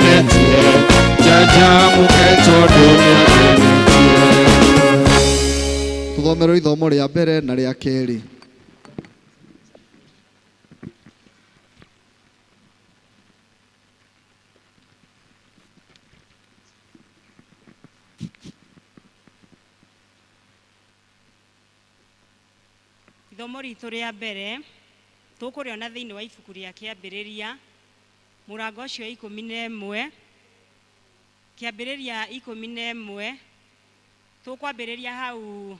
nĩangenetie, njanjamũke tondũ nĩangenetie. Tũthomerwo ithomo rĩa mbere na rĩa kerĩ. Ithomo ritũ rĩa mbere tũkũrĩona thĩinĩ wa ibuku rĩa Kĩambĩrĩria mũrango ũcio 11, Kĩambĩrĩria 11, tũkwambĩrĩria hau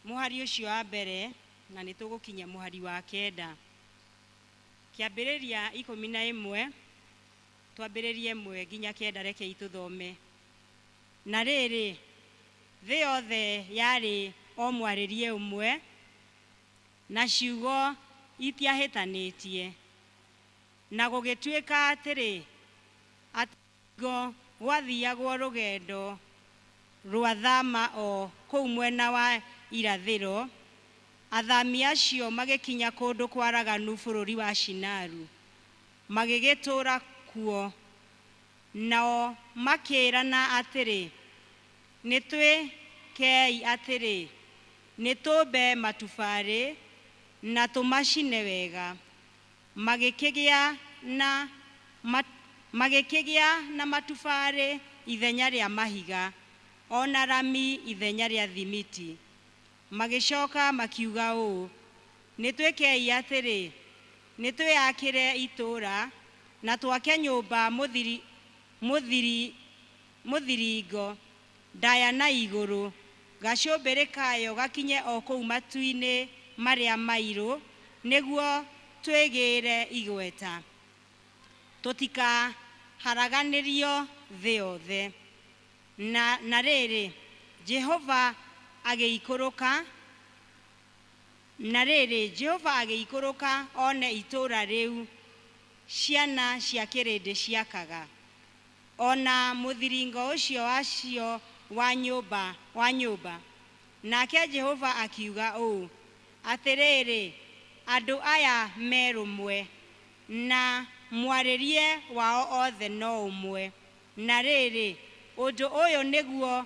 mũhari ũcio wa mbere na nĩ tũgũkinya mũhari wa 9. Kĩambĩrĩria 11, twambĩrĩrie 1 nginya 9, rekei tũthome. Na rĩrĩ, thĩ yothe yarĩ o mwarĩrie ũmwe na ciugo itiahĩtanĩtie, na gũgĩtuĩka atĩrĩ, atĩ gwathiagwo rũgendo rwa thama o kũu mwena wa irathĩro, athami acio magĩkinya kũndũ kwaraganu bũrũri wa Shinaru, magĩgĩtũũra kuo. Nao makĩĩrana atĩrĩ, nĩtwĩkei atĩrĩ, nĩtũmbe matubarĩ na tũmacine wega. Magĩkĩgĩa na matubarĩ ithenya rĩa mahiga, ona rami ithenya rĩa thimiti. Magĩcoka makiuga ũũ, nĩtwĩkei atĩrĩ, nĩtwĩakĩre itũũra na twake nyũmba mũthiringo ndaya na igũrũ, gacũmbĩrĩ kayo gakinye o kũu matu-inĩ marĩa mairũ, nĩguo twĩgĩre igweta, tũtikaharaganĩrio thĩ yothe. Na rĩrĩ, Jehova agĩikũrũka, na rĩrĩ, Jehova agĩikũrũka one itũũra rĩu ciana cia kĩrĩndĩ ciakaga, ona mũthiringo ũcio wacio wa nyũmba. Nake Jehova akiuga ũũ, atĩrĩrĩ, andũ aya me rũmwe, na mwarĩrie wao othe no ũmwe. Na rĩrĩ, ũndũ ũyũ nĩguo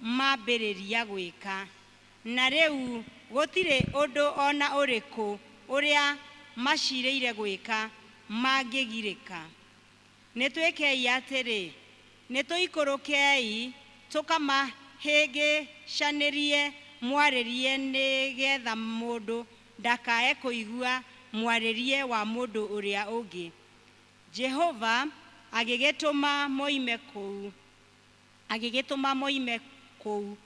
mambĩrĩria gwĩka. Na rĩu gũtirĩ ũndũ ona ũrĩkũ ũrĩa macirĩire gwĩka mangĩgirĩka. Nĩtwĩkei atĩrĩ, nĩtũikũrũkei tũkamahĩngĩcanĩrie mwarĩrie, nĩgetha mũndũ ndakae kũigua mwarĩrie wa mũndũ ũrĩa ũngĩ. Jehova agĩgĩtũma moime kũu,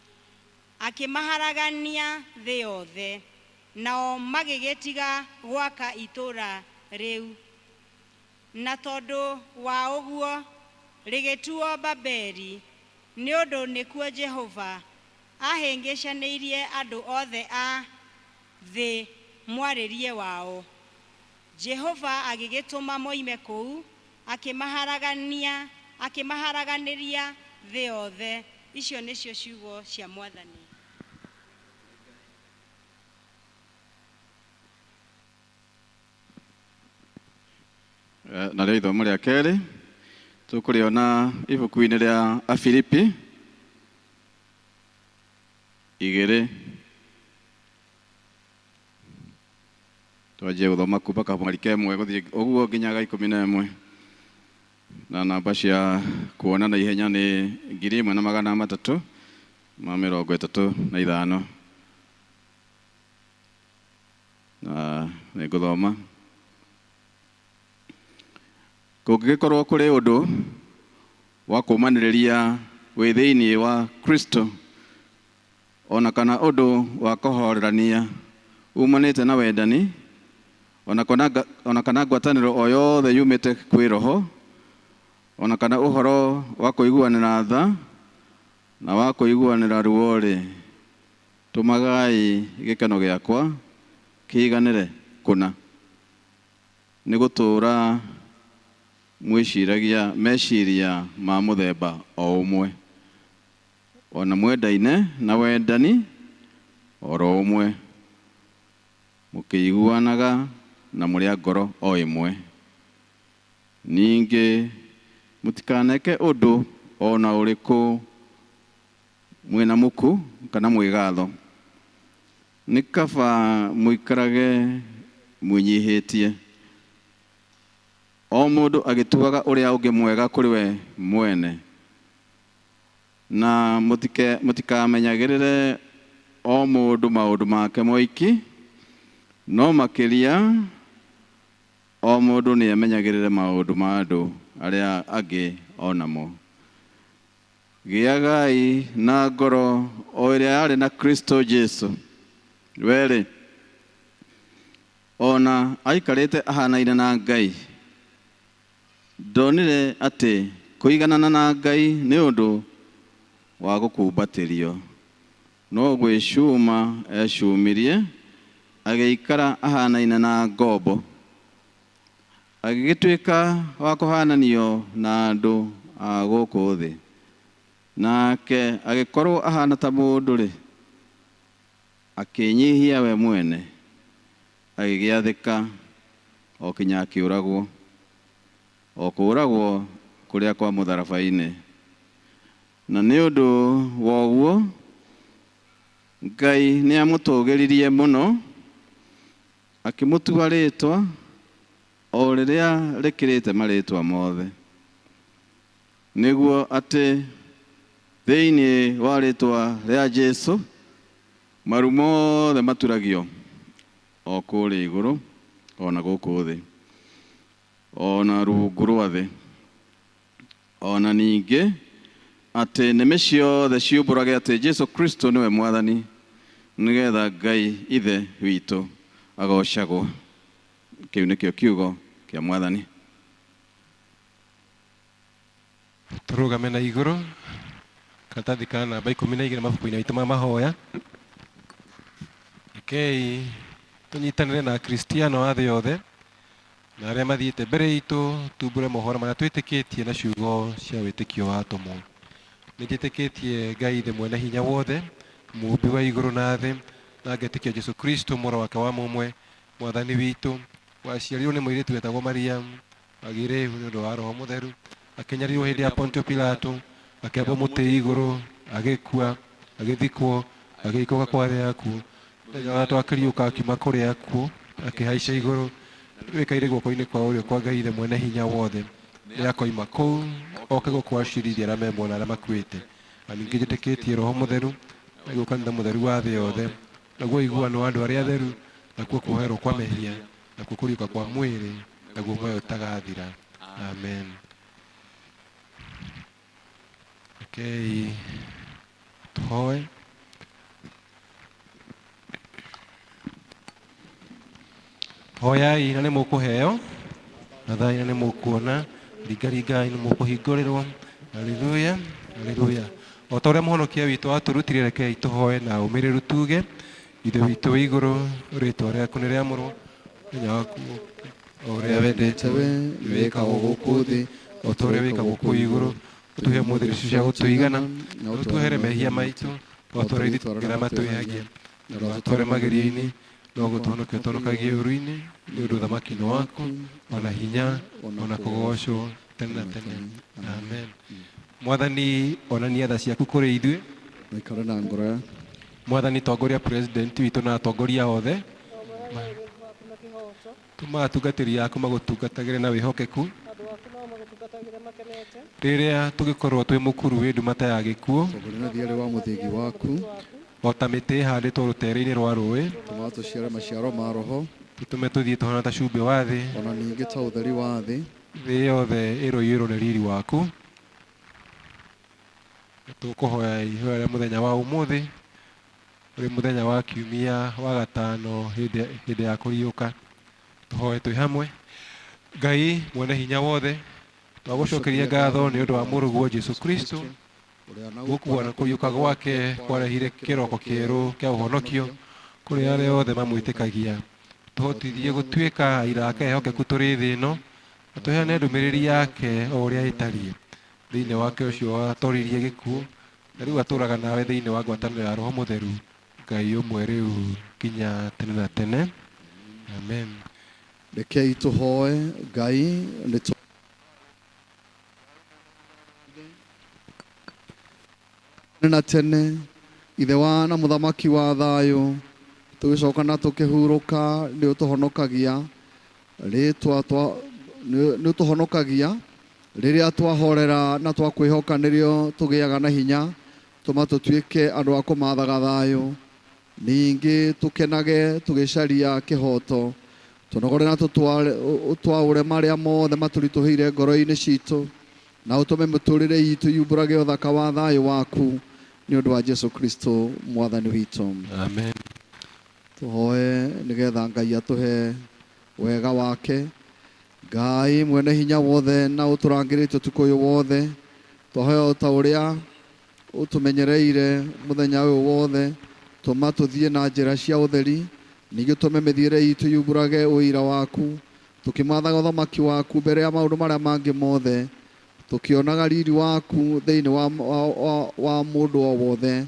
akĩmaharagania thĩ yothe, nao magĩgĩtiga gwaka itũũra rĩu. Na tondũ wa ũguo rĩgĩtuo Babeli, nĩ ũndũ nĩkuo Jehova ahĩngĩcanĩirie andũ othe a thĩ mwarĩrie wao. Jehova agĩgĩtũma moime kũu, akĩmaharaganĩria thĩ yothe. Icio nĩcio ciugo cia Mwathani. Na rĩo ithomo rĩa kerĩ tũkũrĩona ibuku-inĩ rĩa Afilipi 2. Twanjie gũthoma kuma kamweri ka 1 gũthiĩ ũguo nginya ga 11, na namba cia kuona na ihenya nĩ 1335, na nĩngũthoma. Kũngĩgĩkorwo kũrĩ ũndũ wa kũũmanĩrĩria wĩ thĩinĩ wa Kristo, ona kana ũndũ wa kũhorerania umanĩte na wendani, ona kana ngwatanĩro o yothe yumĩte kwĩ Roho, ona kana ũhoro wa kũiguanĩra tha na wa kũiguanĩra ruo-rĩ, tũmagai gĩkeno gĩakwa kĩiganĩre kũna, nĩ gũtũũra mwĩciragia meciria ma mũthemba o ũmwe, ona mwendaine na wendani oro ũmwe, mũkĩiguanaga na mũrĩ a ngoro o ĩmwe. Ningĩ Mũtikaneke ũndũ o na ũrĩkũ mwĩna muku kana mwĩgatho. Nĩ kaba mũikarage mwĩnyihĩtie, o mũndũ agĩtuaga ũrĩa ũngĩ mwega kũrĩ we mwene, na mũtikamenyagĩrĩre o mũndũ maũndũ make moiki, no makĩria o mũndũ nĩemenyagĩrĩre maũndũ ma andũ arĩa angĩ o namo. Gĩagai na ngoro o ĩrĩa yarĩ na Kristo Jesu. We-rĩ, ona aikarĩte ahanaine na Ngai, ndonire atĩ kũiganana na Ngai nĩ ũndũ wa gũkumbatĩrio, no gwĩcuma ecumirie, agĩikara ahanaine na ngombo, agĩgĩtuĩka wa kũhananio na andũ a gũkũ thĩ. Nake agĩkorwo ahana ta mũndũ-rĩ, akĩĩnyihia we mwene, agĩgĩathĩka o kinya akĩũragwo, o kũũragwo kũrĩa kwa mũtharaba-inĩ. Na nĩ ũndũ wa ũguo Ngai nĩamũtũgĩririe mũno, akĩmũtua rĩĩtwa o rĩrĩa rĩkĩrĩte marĩĩtwa mothe, nĩguo atĩ thĩinĩ wa rĩĩtwa rĩa Jesu maru mothe maturagio o kũrĩa igũrũ o na gũkũ thĩ o na rungu rwa thĩ, o na ningĩ atĩ nĩmĩ ciothe ciumbũrage atĩ Jesu Kristo nĩwe Mwathani, nĩgetha Ngai Ithe witũ agocagwo. Kĩu nĩkĩo kiugo kĩa Mwathani. Tũrũgame na igũrũ karatathi ka namba 12 mabuku-inĩ maitũ ma mahoya. Rekei tũnyitanĩre na Akristiano a thĩ yothe na arĩa mathiĩte mbere itũ, tumbũre mohoro marĩa twĩtĩkĩtie na ciugo cia wĩtĩkio wa atũmwo. Nĩnjĩtĩkĩtie Ngai Ithe mwene hinya wothe, mũũmbi wa igũrũ na thĩ, na ngetĩkia Jesu Kristo mũrũ wake wa mũmwe, Mwathani witũ, waciarirwo nĩ mũirĩtu wetagwo Mariamu, agĩire ihu nĩ ũndũ wa Roho Mũtheru, akĩnyarirwo hĩndĩ ya Pontio Pilato, akĩambwo mũtĩ igũrũ, agĩkua, agĩthikwo, agĩikũrũka kwa arĩa akuũ. Mũthenya wa gatatũ akĩriũka akiuma kũrĩa akuũ, akĩhaica igũrũ, wĩkaire guoko-inĩ kwa ũrĩo kwa Ngai Ithe mwene hinya wothe. Nĩakoima kũu oke gũkũ acirithia arĩa me muoyo na arĩa makuĩte. Na ningĩ njĩtĩkĩtie Roho Mũtheru, naguo kanitha mũtheru wa thĩ yothe, naguo ũiguano wa andũ arĩa atheru, nakuo kuoherwo kwa mehia, nakuo kũriũka kwa mwĩrĩ, naguo muoyo ũtagathira. Amen. Rekei tũhoe. Hoyai na nĩ mũkũheo, nathai na nĩ mũkuona, ringaringai nĩ mũkũhingũrĩrwo. Haleluya, haleluya. O ta ũrĩa mũhonokia witũ atũrutire, rekei tũhoe na ũmĩrĩru tuge, Ithe witũ wĩ igũrũ, rĩĩtwa rĩaku nĩ rĩamũrwo, mũthenya waku o ũrĩa wendete we wĩkagwo gũkũ thĩ o ta ũrĩa wĩkagwo kũu igũrũ. Ũtũhe ũmũthĩ irio cia gũtũigana, na ũtuohere mehia maitũ o ta ũrĩa ithuĩ tũrĩa matwĩhagia, na ndũgatũtware magerio-inĩ, no gũtũhonokia ũtũhonokagie ũũru-inĩ, nĩ ũndũ ũthamaki nĩ waku, ona hinya, ona kũgoocwo tene na tene. Amen. Mwathani, onania tha ciaku kũrĩ ithuĩ. Mũikare na ngoro ya Mwathani, tongoria president witũ na atongoria othe. Tũma atungatĩri aku magũtungatagĩre na wĩhokeku. Rĩrĩa tũgĩkorwo twĩ mũkuru wĩ nduma ta ya gĩkuũ, tongoria na thiarĩ wa mũthingi waku, o ta mĩtĩ ĩhandĩtwo rũtere-inĩ rwa rũĩ, tũma tũciare maciaro ma Roho, tũtũme tũthiĩ tũhana ta cumbĩ wa thĩ, ona ningĩ ta ũtheri wa thĩ. Thĩ yothe ĩroiyũrwo nĩ riri waku. Tũkũhoya ihoya rĩa mũthenya wa ũmũthĩ, ũrĩ mũthenya wa kiumia wa gatano hĩndĩ ya kũriũka. Tũhoe twĩ hamwe. Ngai mwene hinya wothe, twagũcokeria ngatho nĩ ũndũ wa mũrũguo Jesu Kristo, gũkua na kũriũka gwake kwarehire kĩroko kĩerũ kĩa ũhonokio kũrĩ arĩa othe mamwĩtĩkagia. Tũhotithie gũtuĩka aira ake ehokeku tũrĩ thĩ ĩno, na tũheane ndũmĩrĩri yake o ũrĩa ĩtariĩ. Thĩinĩ wake ũcio watoririe gĩkuũ, na rĩu atũũraga nawe thĩinĩ wa ngwatanĩro ya Roho Mũtheru, Ngai ũmwe rĩu nginya tene na tene. Amen. Rekei tũhoe Ngai nĩ Na tene ithe wa na muthamaki wa thayo tugicoka na tukihuruka ni utuhonokagia ritwa twa ni utuhonokagia riria twahorera na twakwihoka nirio tugiaga na hinya tuma tutuike andu a kumathaga thayo ningi tukenage tugicaria kihoto tunogore na tutwaure maria mothe maturituhire ngoro-ini citu na utume muturire itu yumbũrage ũthaka wa thayũ waku nĩ ũndũ wa Jesu Kristo mwathani witũ. Amen. Tũhoe nĩgetha Ngai atũhe wega wake. Ngai mwene hinya wothe na ũtũrangĩrĩte ũtukũ ũyũ wothe, tũhoe o ta ũrĩa ũtũmenyereire mũthenya ũyũ wothe, tũma tũthiĩ na njĩra cia ũtheri, ningĩ ũtũme mĩthiĩre itũ yumbũrage ũira waku, tũkĩmathaga ũthamaki waku mbere ya maũndũ marĩa mangĩ mothe, tukionaga riri waku thiini wa mundu o wothe.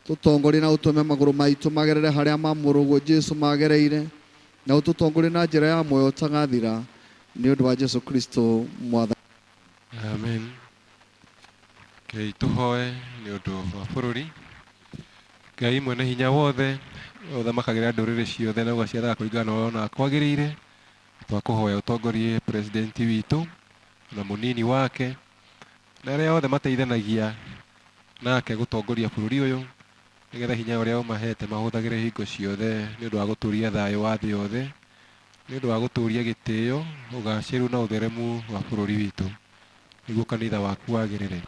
Tutongorie na utume maguru maitu magerere haria ma muruguo Jesu magereire, na ututongorie na njira ya muoyo utagathira ni undu wa Jesu Kristo mwathani. Amen. Ngai tuhoe ni undu wa bururi. Ngai mwene hinya wothe uthamakagira nduriri ciothe na ugaciathaga kuringana na ũrĩa ona kwagĩrĩire, twakuhoya utongorie presidenti witũ na munini wake na arĩa othe mateithanagia nake gũtongoria bũrũri ũyũ, nĩgetha hinya ũrĩa ũmahete mahũthagĩre hingo ciothe nĩ ũndũ wa gũtũria thayũ wa thĩ yothe, nĩ ũndũ wa gũtũria gĩtĩo, ũgacĩru na ũtheremu wa bũrũri witũ, nĩguo kanitha waku wagĩrĩre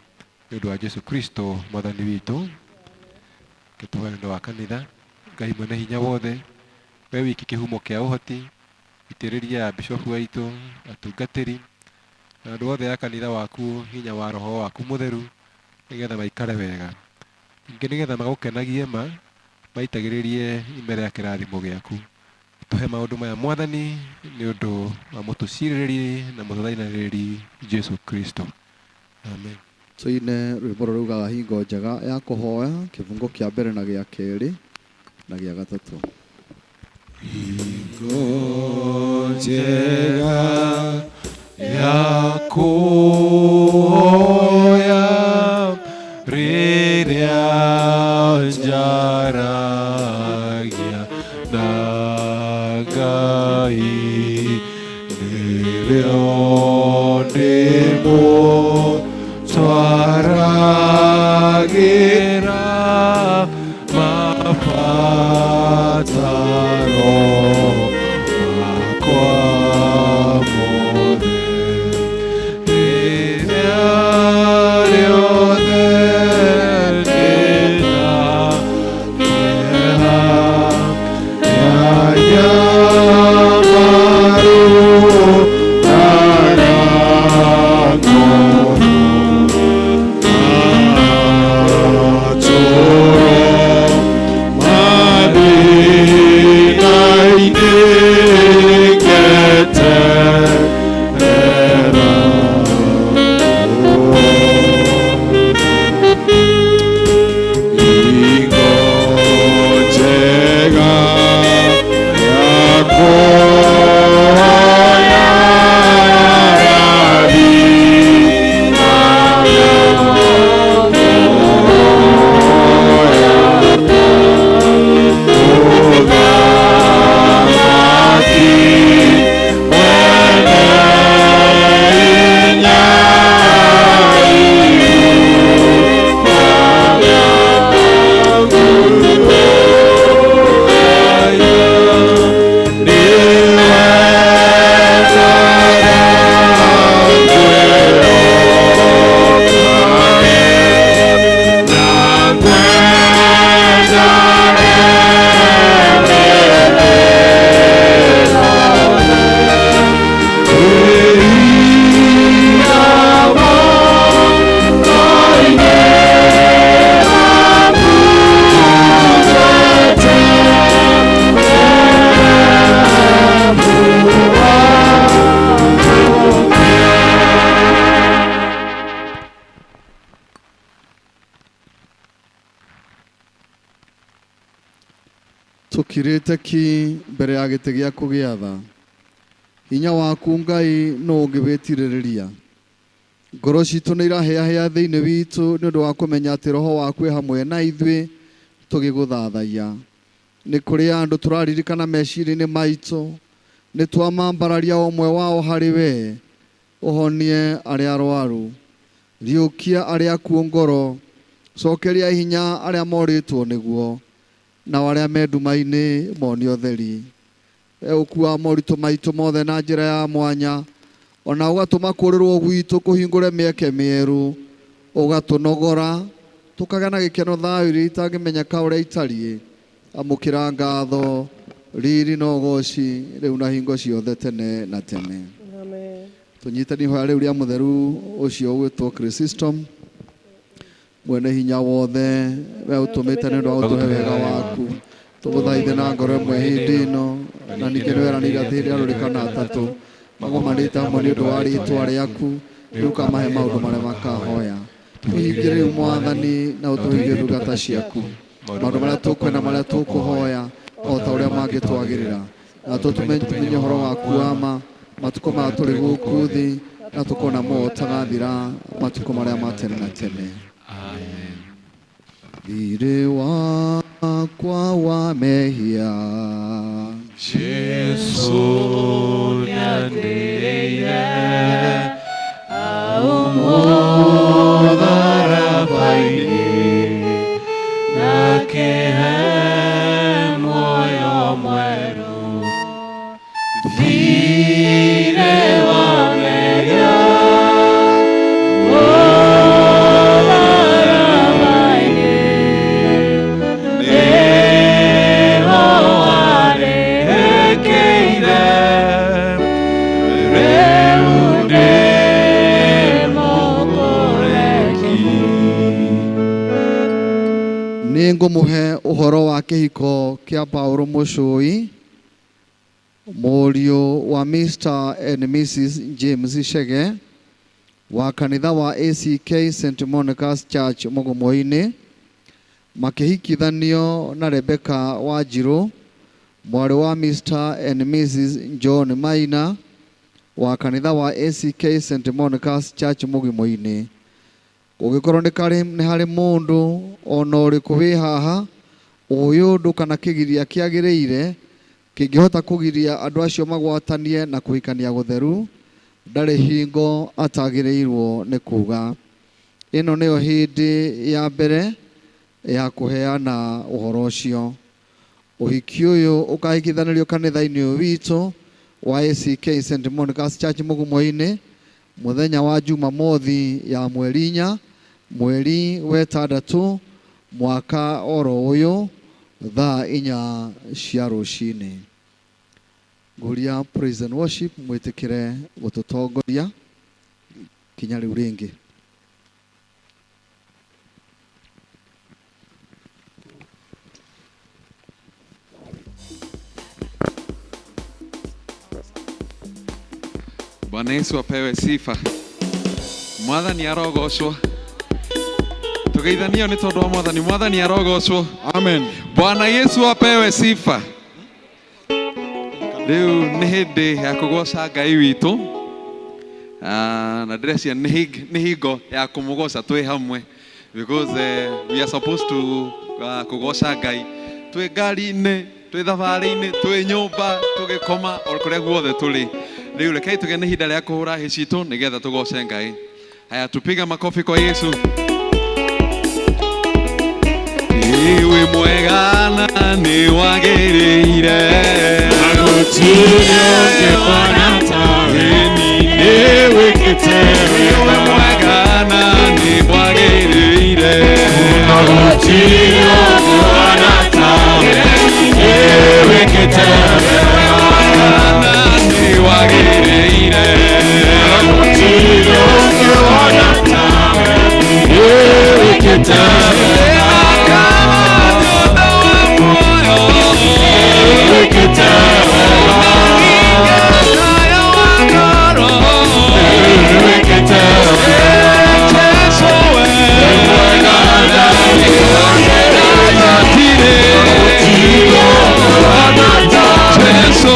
nĩ ũndũ wa Jesu Kristo mwathani witũ. Gĩtũhoe nĩ ũndũ wa kanitha. Ngai mwene hinya wothe, we wiki kĩhumo kĩa ũhoti, itĩrĩria bishofu waitũ, atungatĩri na andũ othe a kanitha waku hinya wa roho waku mũtheru, nĩgetha maikare wega, ningĩ nĩgetha magũkenagie ma maitagĩrĩrie ime rĩa kĩrathimo gĩaku. Tũhe maũndũ maya mwathani nĩ ũndũ wa mũtũcirĩrĩri na mũthathainarĩrĩri Jesu Kristo. Amen. Tũine rwĩmbo rũraugaga hingo njega ya kũhoya, kĩbungo kĩa mbere na gĩa kerĩ na gĩa gatatũ. Hingo njega ya kuhoya rĩrĩa njaragia na Ngai, nĩrĩo ndĩmũtwaragĩra mabataro makwa mothe. Rĩrĩa rĩothe ndĩna kĩeha kĩa nyamaro kana ngoro, matũũro mathĩna-inĩ ngeterera. Hingo njega ya kũhoya Mũthamaki mwene hinya. Tukirĩte ki mbere ya gĩtĩ gĩaku gĩa tha, hinya waku Ngai nũ ũngĩwĩtirĩrĩria? Ngoro citũ nĩ irahĩahĩa thĩinĩ witũ nĩ ũndũ wa kũmenya atĩ roho waku wĩ hamwe na ithuĩ tũgĩgũthathaiya. Nĩ kũrĩ andũ tũraririkana meciria-inĩ maitũ, nĩ twamambararia ũmwe wao harĩ we, ũhonie arĩa arwaru, riũkia arĩa akuũ ngoro, cokeria hinya arĩa morĩtwo nĩguo, nao arĩa me nduma-inĩ monio ũtheri. We ũkuaga moritũ maitũ mothe na njĩra ya mwanya, ona ũgatũma kũũrĩrwo gwitũ kũhingũre mĩeke mĩerũ, ũgatũnogora tũkagĩa na gĩkeno thayũ iria itangĩmenyeka ũrĩa itariĩ. Amũkĩra ngatho, riri na ũgoci rĩu na hingo ciothe tene na tene. Amen. Tũnyitani ihoya rĩu rĩa mũtheru ũcio ũgwĩtwo Chrysostom, mwene hinya wothe, we ũtũmĩte nĩ ũndũ wa gũtũhe wega waku, tũgũthaithe na ngoro ĩmwe hĩndĩ ĩno, na ningĩ nĩ weranĩire atĩ hĩndĩ ĩrĩa rũrĩkana atatũ magomanĩte hamwe nĩ ũndũ wa rĩĩtwa rĩaku, rĩu ũkamahe maũndũ marĩa makahoya. Tũhingie rĩu Mwathani na ũtũhingie ndungata ciaku maũndũ marĩa tũkwenda marĩa tũkũhoya o ta ũrĩa mangĩtwagĩrĩra, na tũmenye ũhoro waku wa ma matukũ maya tũrĩ gũkũ thĩ, na tũkona muoyo ũtagathira matukũ marĩa ma tene na tene. Amen. Thirĩ wakwa wa mehia Jesu nĩandĩrĩire mũtharaba-inĩ na akĩhe muoyo mwerũ. Thirĩ wa mehia mũtharaba-inĩ nĩho warĩhĩkĩire, rĩu ndĩ mũkũreki. Nĩ ngũmũhe ũhoro wa kĩhiko kĩa Paũlũ Mũcũi, mũriũ wa Mr and Mrs James Chege wa kanitha wa ACK St Monica's Church Mũgũmũ-inĩ, makĩhikithanio na Rebecca Wanjirũ, mwarĩ wa Mr and Mrs John Maina wa kanitha wa ACK St Monica's Church Mũgũmũ-inĩ. Kũngĩkorwo nĩ harĩ mũndũ ona ũrĩkũ wĩ haha ũyũ ũndũ kana kĩgiria kĩagĩrĩire kĩngĩhota kũgiria andũ acio magwatanie na kũhikania gũtheru, ndarĩ hingo atagĩrĩirwo nĩ kuga. Ĩno nĩyo hĩndĩ ya mbere ya kũheana ũhoro ũcio. Ũhiki ũyũ ũkahikithanĩrio kanitha-inĩ ũyũ witũ wa ACK St Monica's Church Mũgũmũ-inĩ mũthenya wa Jumamothi ya mweri inya mweri wetandatũ mwaka oro ũyũ thaa inya cia rũcinĩ. Ngũria praise and worship mwĩtĩkĩre gũtũtongoria kinya rĩu rĩngĩ. Bwana Yesu apewe sifa. Mwathani arogocwo. Tugeithanio nĩ tondũ wa Mwathani. Mwathani arogocwo. Amen. Bwana Yesu apewe sifa. Rĩu nĩ hĩndĩ ya kũgoca Ngai witũ. Na ndĩreciria nĩ hingo ya kũmũgoca twĩ hamwe, because we are supposed to kũgoca Ngai twĩ ngari-inĩ, twĩ thabarĩ-inĩ, twĩ nyũmba, tũgĩkoma, o kũrĩa guothe tũrĩ. Rĩu rekei tũgĩe na ihinda rĩa kũhũra hĩ citũ nĩgetha tũgoce Ngai. Haya, tupige makofi kwa Yesu. Wĩ mwega na nĩ wagĩrĩire, gũtirĩ ũngĩ ũhaana tawe, nĩ wĩkĩte wĩ mwega na nĩ wagĩrĩire, gũtirĩ ũngĩ ũhaana tawe, nĩ wĩkĩte wega na nĩ wagĩrĩire, gũtirĩ ũngĩ ũhaana tawe, nĩ wĩkĩte Jesu.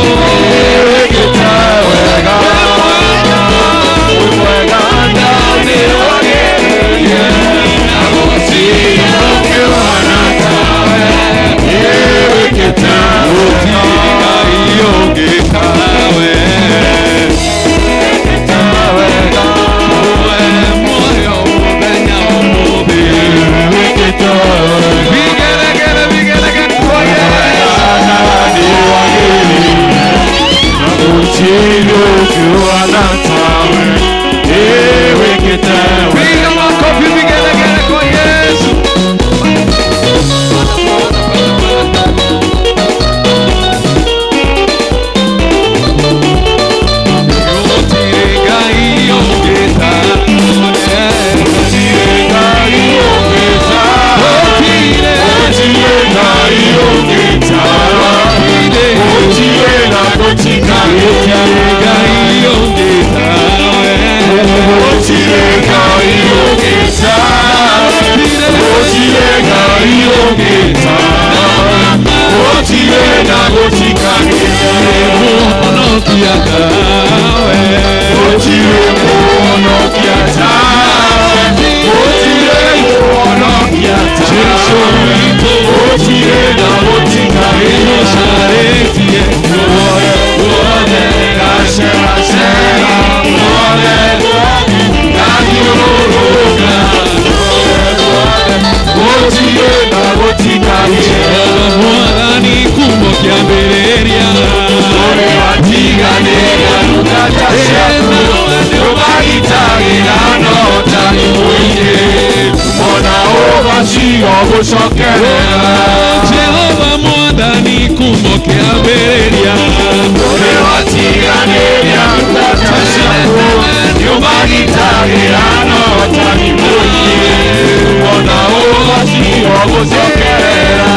Mũhonokia tawe, gũtirĩ mũhonokia tawe, gũtirĩ mũhonokia tawe. Jesũ witũ gũtirĩ na gũtikarĩ ũcarĩtie guothe guothe, ngaceracera guothe guothe, ngathiũrũrũka gũtirĩ na gũtikarĩ. Mwathani kuuma kĩambĩrĩria ũrĩ watiganĩria ndungata ciaku, ndũmagitagĩra no ũtarĩ mũingĩ, ona ũgacigo gũcokerera. Jehova Mwathani kuuma kĩambĩrĩria ũrĩ watiganĩria ndungata ciaku, ndũmagitagĩra no ũtarĩ mũingĩ, ona ũgacigo gũcokerera,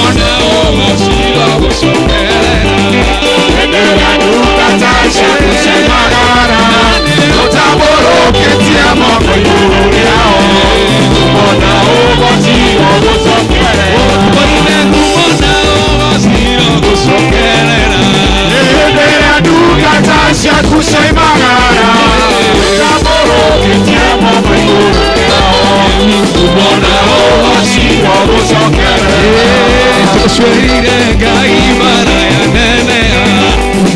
ona ũgacigo gũcokerera. Hĩndĩ ndungata ciaku ciaimagara, ũtambũrũkĩtie moko igũrũ rĩao, ona ũgacigo gũcokerera, ona ũgacigo gũcokerera. Hĩndĩ ĩrĩa ndungata ciaku ciaimagara, ũtambũrũkĩtie moko igũrũ rĩao, ona ũgacigo gũcokerera. Tũcwĩrire Ngai mara ya nene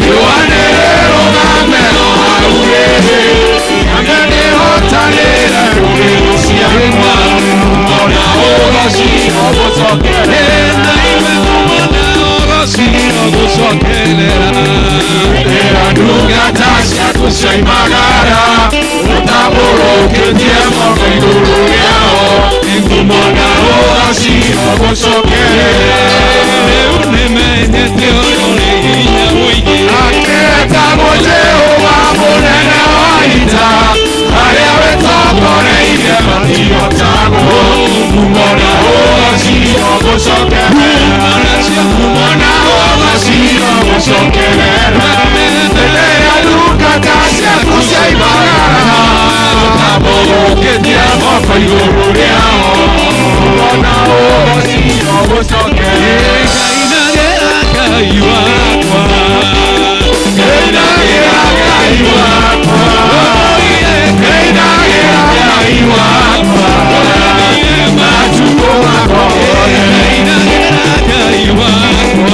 Yohane rũgamero hau rĩrĩ, ame nĩhotanĩre rũrĩrĩ ciakwa, ona ũgacigo gũcokerera. Na iwe ona ũgacigo gũcokerera. Rĩrĩa ndungata ciaku ciaimagara, ũtambũrũkĩtie moko igũrũ rĩao, ona ũgacigo gũcokerera. Rĩu nĩmenyete ũrĩa ũrĩ hinya mũingĩ, aketagwo Jehova mũnene wa ita, arĩa wĩtongoreirie matihotagwo, ona ũgacigo gũcokerera, ona ũgacigo gũcokerera. Rĩrĩa ndungata ciaku ciaimagara, ũtambũrũkĩtie moko igũrũ rĩao, ona ũgacigo gũcokerera. Ngainagĩra Ngai wakwa, ngainagĩra Ngai wakwa, ngainagĩra Ngai wakwa, matukũ makwa mothe. Ngainagĩra Ngai wakwa,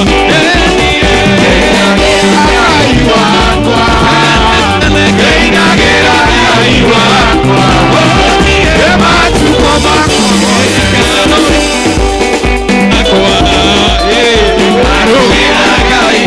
ngainagĩra Ngai wakwa, ngainagĩra Ngai wakwa, matukũ makwa mothe. Arugĩra Ngai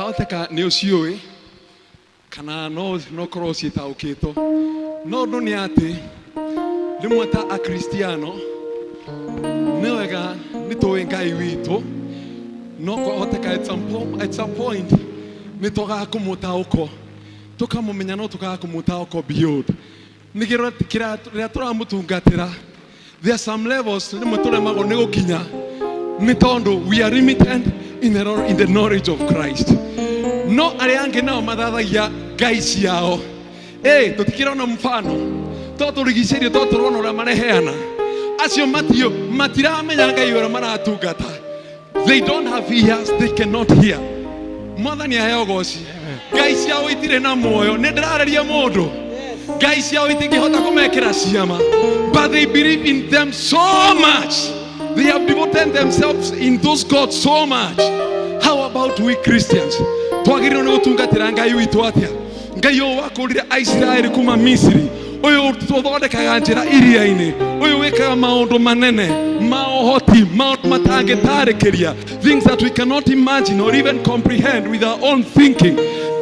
Kwahoteka nĩ ũciũĩ kana no korwo ũciĩtaũkĩtwo, no ũndũ nĩ atĩ rĩmwe ta Akristiano nĩ wega nĩ tũĩ Ngai witũ, no kwahoteka at some point nĩ twagaga kũmũtaũko, tũkamũmenya no tũkaga kũmũtaũko beyond. Nĩkĩo rĩrĩa tũramũtungatĩra there are some levels rĩmwe tũremagwo nĩ gũkinya nĩ tondũ we are limited in the knowledge of Christ. No arĩa angĩ nao mathathagia ngai ciao. Tũtikĩrona mfano to tũrigicĩirio, to tũrona ũrĩa mareheana. Acio matio matiramenya Ngai ũrĩa maratungata. They don't have ears, they cannot hear. Mwathani aheo goci. Ngai ciao itirĩ na muoyo. Nĩ ndĩrarĩria mũndũ. Ngai ciao itingĩhota kũmekĩra ciama, but they believe in them so much. They have devoted themselves in those gods so much. How about we Christians? Twagĩrĩirwo nĩ gũtungatĩra Ngai witũ atĩa? Ngai ũyũ wakũrire Aisiraeli kuma Misiri, ũyũ ũthondekaga njĩra iria-inĩ, ũyũ wĩkaga maũndũ manene ma ũhoti, maũndũ matangĩtarĩkĩria, things that we cannot imagine or even comprehend with our own thinking.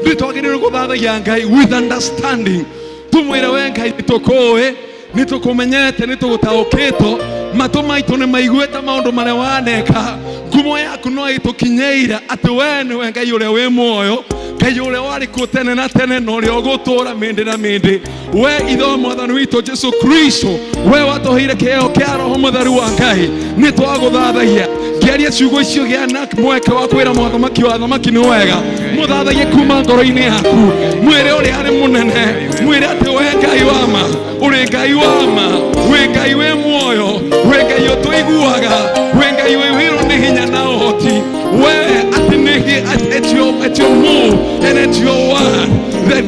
Nĩ twagĩrĩirwo gũthathaia Ngai with understanding. Tumwĩre we Ngai nĩ tũkũĩ, nĩ tũkũmenyete, nĩ tũgũtaũkĩtwo, matũ maitũ nĩ maiguĩte maũndũ marĩa waneka. Ngumo yaku no ĩtũkinyĩire atĩ we nĩwe Ngai ũrĩa wĩ muoyo, Ngai ũrĩa warĩ kuo tene na tene na ũrĩa ũgũtũũra mĩndĩ na mĩndĩ. We ithe wa Mwathani witũ Jesu Kristo, we watũheire kĩheo kĩa Roho Mũtheru wa Ngai, nĩ twagũthathaia. Ngĩaria ciugo icio gĩa na mweke wa kwĩra Mũthamaki wa athamaki nĩ wega. Mũthathaie kuma ngoro-inĩ yaku, mwĩre ũrĩa arĩ mũnene, mwĩre atĩ we Ngai wa ma, ũrĩ Ngai wa ma, wĩ Ngai wĩ muoyo, wĩ Ngai ũtũiguaga, wĩ Ngai wĩihũirwo nĩ hinya na ũhoti. We atĩ nĩ at your move and at your word the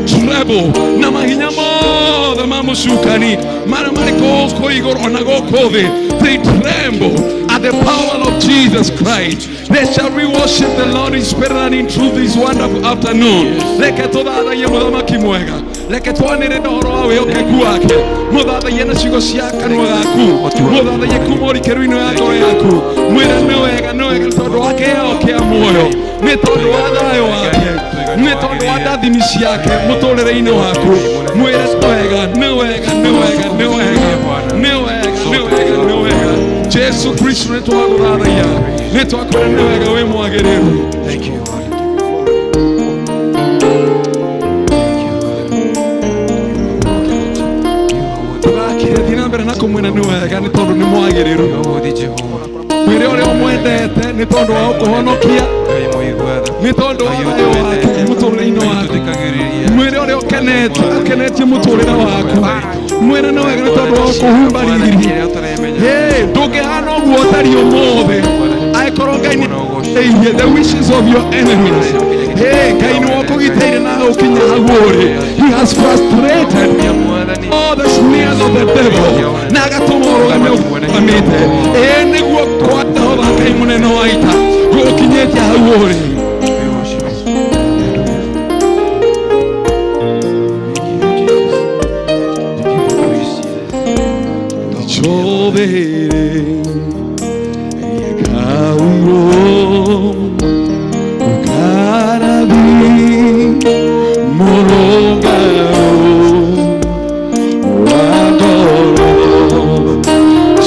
tremble, na mahinya mothe ma mũcukani marĩa marĩ gũkũ igũrũ ona gũkũ thĩ, they tremble at the power of Jesus Christ. They shall we worship the Lord in spirit and in truth this wonderful afternoon. Reke tũthathaie mũthamaki mwega, reke twanĩrĩre ũhoro wa wĩhokeku wake. Mũthathaie na ciugo cia kanua gaku, mũthathaie kuma ũrikĩru-inĩ wa ngoro yaku. Mwĩre nĩ wega, nĩ wega, nĩ tondũ wa kĩheo kĩa muoyo, nĩ tondũ wa thayũ wake, nĩ tondũ wa ndathimi ciake mũtũrĩre-inĩ waku. Mwĩre nĩ wega, nĩ wega, nĩ wega, nĩ wega, nĩ wega, nĩ wega, nĩ wega. Jesu Kristo nĩ twagũthathaia, nĩ twakwĩra nĩ wega, wĩ mwagĩrĩru. Thank you, Lord. Tũgakire thiĩ na mbere na kũmwĩra nĩ wega nĩ tondũ nĩ mwagĩrĩru. You are worthy, Jehovah. Mwĩre ũrĩa ũmwendete nĩ tondũ wa gũkũhonokia, Ngai mũigua tha. nĩ tondũ wa thayũ wake mũtũrĩre-inĩ waku. Mwĩre ũrĩa ũkenete, ũkenetie mũtũrĩre waku. Mwĩre nĩ wega nĩ tondũ wa gũkũhumba riri. Hey, ndũngĩhana ũguo ũtariĩ ũmũthĩ angĩkorwo Ngai nĩ eirie the wishes of your enemies. Hey, Ngai nĩwe ũkũgitĩire na ũkinya hau ũrĩ. He has frustrated all the snares of the devil na agatũma ũrũgame ũrũgamĩte. Ĩĩ nĩguo kwa Jehova Ngai mũnene wa ita gũgũkinyĩtie hau ũrĩ. We worship you. Thank you, Jesus. We give you praise, Jesus. Chovere yekauro ukarabi murungaro wagoro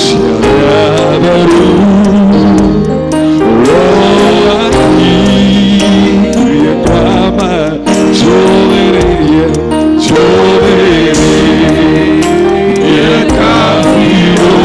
sharabaru roaki yekwama chovere chovere yekafiro.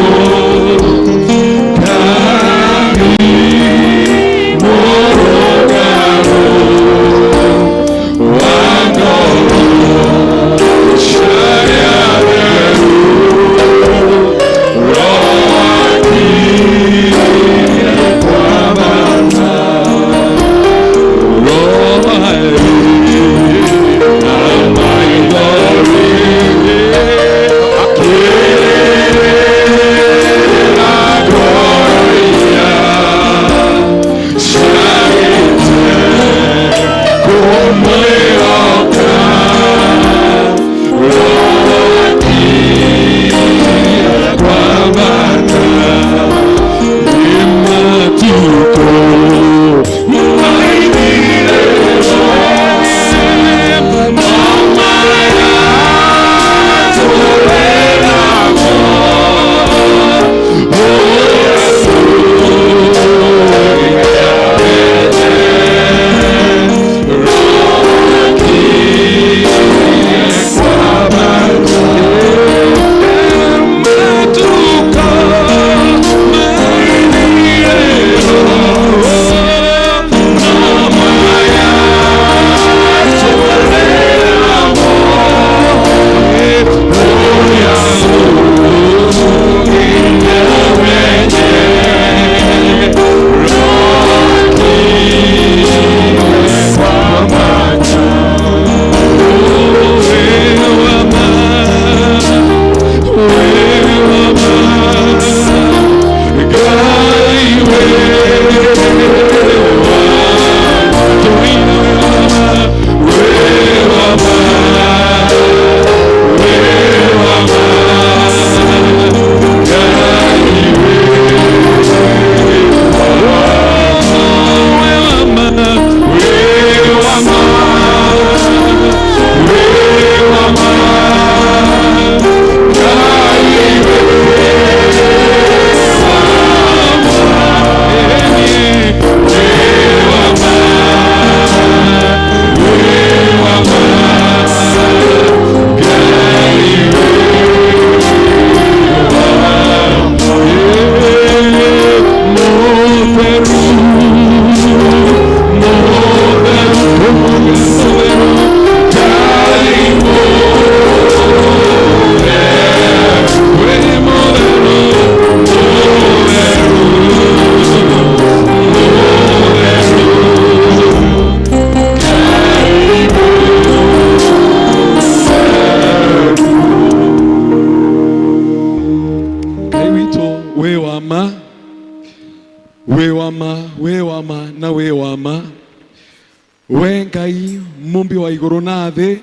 We Ngai mumbi wa igũrũ na thĩ,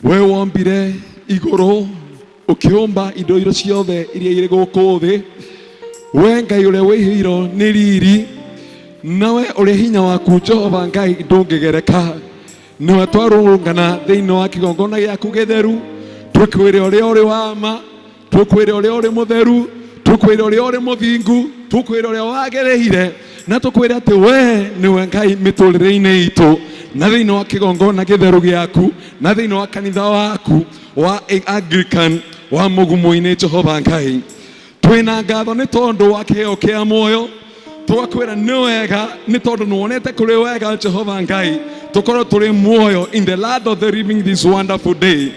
we wombire igũrũ ũkĩũmba indo iria ciothe iria irĩ gũkũ thĩ. We Ngai ũrĩa wĩihĩirwo nĩ riri, nawe ũrĩa hinya waku Jehova Ngai ndũngĩgereka. Nĩwe twarũrũngana thĩinĩ wa kĩgongona gĩaku gĩtheru, tũkwĩre ũrĩa ũrĩ wa ma, tũkwĩre ũrĩa ũrĩ mũtheru, tũkwĩre ũrĩa ũrĩ mũthingu, tũkwĩre ũrĩa wagĩrĩire, na tũkwĩre atĩ we nĩwe Ngai mĩtũrĩre-inĩ itũ, na thĩinĩ wa kĩgongona gĩtheru gĩaku, na thĩinĩ wa kanitha waku wa Anglican wa Mũgumo-inĩ. Jehova Ngai, twĩna ngatho nĩ tondũ wa kĩheo kĩa muoyo. Tũgakwĩra nĩ wega nĩ tondũ nĩwonete kũrĩ wega, Jehova Ngai, tũkorwo tũrĩ muoyo in the land of the living this wonderful day.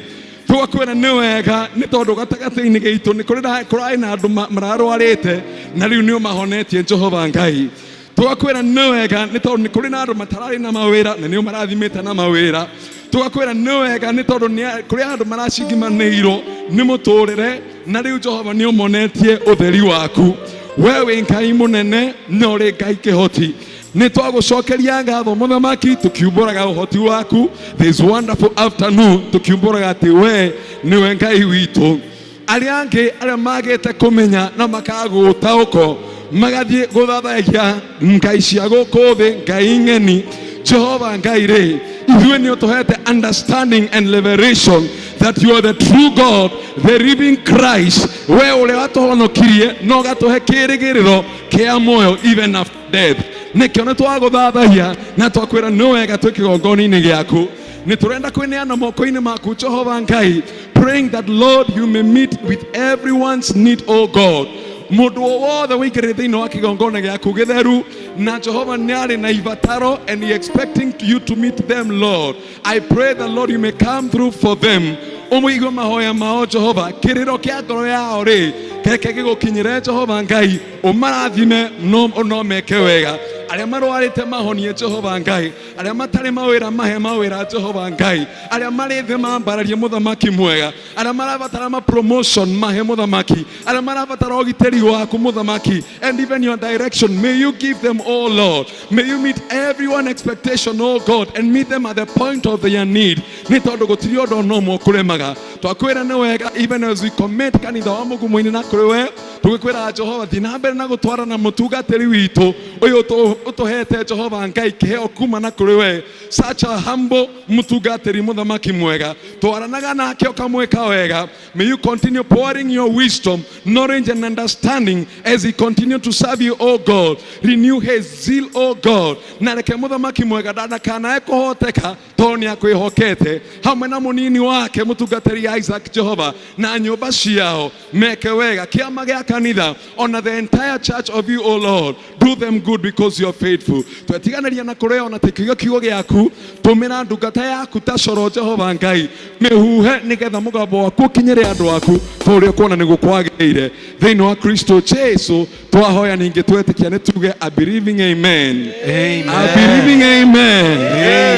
Tũgakwĩra nĩ wega nĩ tondũ gatagatĩ-inĩ gaitũ nĩ kũrĩ na kũrarĩ na andũ mararwarĩte na rĩu nĩ ũmahonetie, Jehova Ngai. Tũgakwĩra nĩ wega nĩ tondũ nĩ kũrĩ na andũ matararĩ na mawĩra na nĩ ũmarathimĩte na mawĩra. Tũgakwĩra nĩ wega nĩ tondũ nĩ kũrĩ andũ maracingimanĩirwo nĩ mũtũrĩre na rĩu Jehova nĩ ũmonetie ũtheri waku. We wĩ Ngai mũnene na ũrĩ Ngai kĩhoti. Nĩ twagũcokeria ngatho mũthamaki, tũkiumbũraga ũhoti waku this wonderful afternoon, tũkiumbũraga atĩ we nĩwe Ngai witũ. Arĩa angĩ arĩa magĩte kũmenya na makaga gũtaũko magathiĩ gũthathayagia ngai cia gũkũ thĩ, ngai ng'eni, Jehova Ngai rĩ, ithuĩ nĩ ũtũhete understanding and revelation that you are the true God, the living Christ, we ũrĩa watũhonokirie na ũgatũhe kĩĩrĩgĩrĩro kĩa muoyo even after death. Nĩkĩo nĩ twagũthathaia na twakwĩra nĩ wega twĩ kĩgongona-inĩ gĩaku. Nĩ tũrenda kwĩneana moko-inĩ maku, Jehova Ngai, praying that, Lord, you may meet with everyone's need, O God. Mũndũ o wothe wĩingĩrĩte thĩinĩ wa kĩgongona gĩaku gĩtheru na Jehova nĩ arĩ na ibataro and he expecting you to meet them, Lord, I pray that, Lord, you may come through for them. Ũmũigue mahoya mao, Jehova. Kĩrĩro kĩa ngoro yao rĩ, keke gĩgũkinyĩre, Jehova Ngai, ũmarathime no meke wega. Arĩa marwarĩte mahonie, Jehova Ngai. Arĩa matarĩ mawĩra mahe mawĩra, Jehova Ngai. Arĩa marĩ thĩ mambararie, mũthamaki mwega. Arĩa marabatara ma promotion mahe, mũthamaki. Arĩa marabatara ũgitĩri waku, mũthamaki, and even your direction, may you give them, oh Lord. May you meet everyone expectation, oh God, and meet them at the point of their need, nĩ tondũ gũtirĩ ũndũ ona ũmwe ũkũremaga. Twakwĩra nĩ wega even as we commit kanitha wa Mũgumo-inĩ na kũrĩ we, tũgĩkwĩra, Jehova, thiĩ na mbere na gũtwarana na mũtungatĩri witũ ũyũ ũtũhete, Jehova Ngai, kĩheo kuma na kũrĩ we, such a humble mũtungatĩri, mũthamaki mwega. Twaranaga nake ũkamwĩka wega. May you continue pouring your wisdom, knowledge and understanding as he continue to serve you, oh God. Renew his zeal, oh God, na reke mũthamaki mwega ndakanae kũhoteka tondũ nĩ akwĩhokete, hamwe na mũnini wake mũtungatĩri Isaac, Jehova, na nyũmba ciao meke wega, kĩama gĩa kanitha ona the entire church of you, oh Lord. Do them good because you are faithful. Twetiganĩria na kũrĩa ona tĩkiuga kiugo gĩaku, tũmĩra ndungata yaku ta coro, Jehova Ngai, mĩhuhe nĩgetha mũgambo waku ũkinyĩre andũ aku ta ũrĩa ũkuona nĩguo kwagĩrĩire. Thĩinĩ wa Kristo Jesu twahoya, ningĩ twetĩkia, nĩ tuge a believing amen. Amen. A believing amen.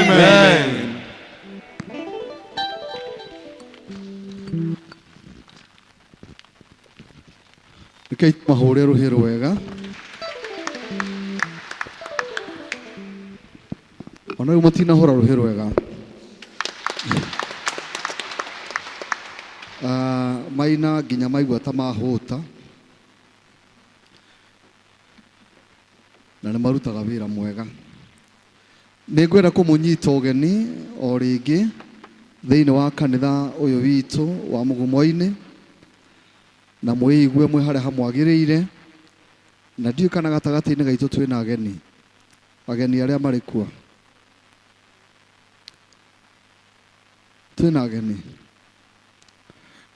Amen. Rekei mahũre rũhĩ rwega. Ona rĩu mũtinahũra rũhĩ rwega. Ah, maina nginya maigua ta mahũta na nĩ marutaga wĩra mwega. Nĩ ngwenda kũmũnyita ũgeni o rĩngĩ thĩinĩ wa kanitha ũyũ witũ wa Mũgumo-inĩ, na mwĩigue mwĩ harĩa hamwagĩrĩire, na ndiũĩ kana gatagatĩ-inĩ gaitũ twĩna ageni, ageni arĩa marĩ kuo. Twĩna ageni?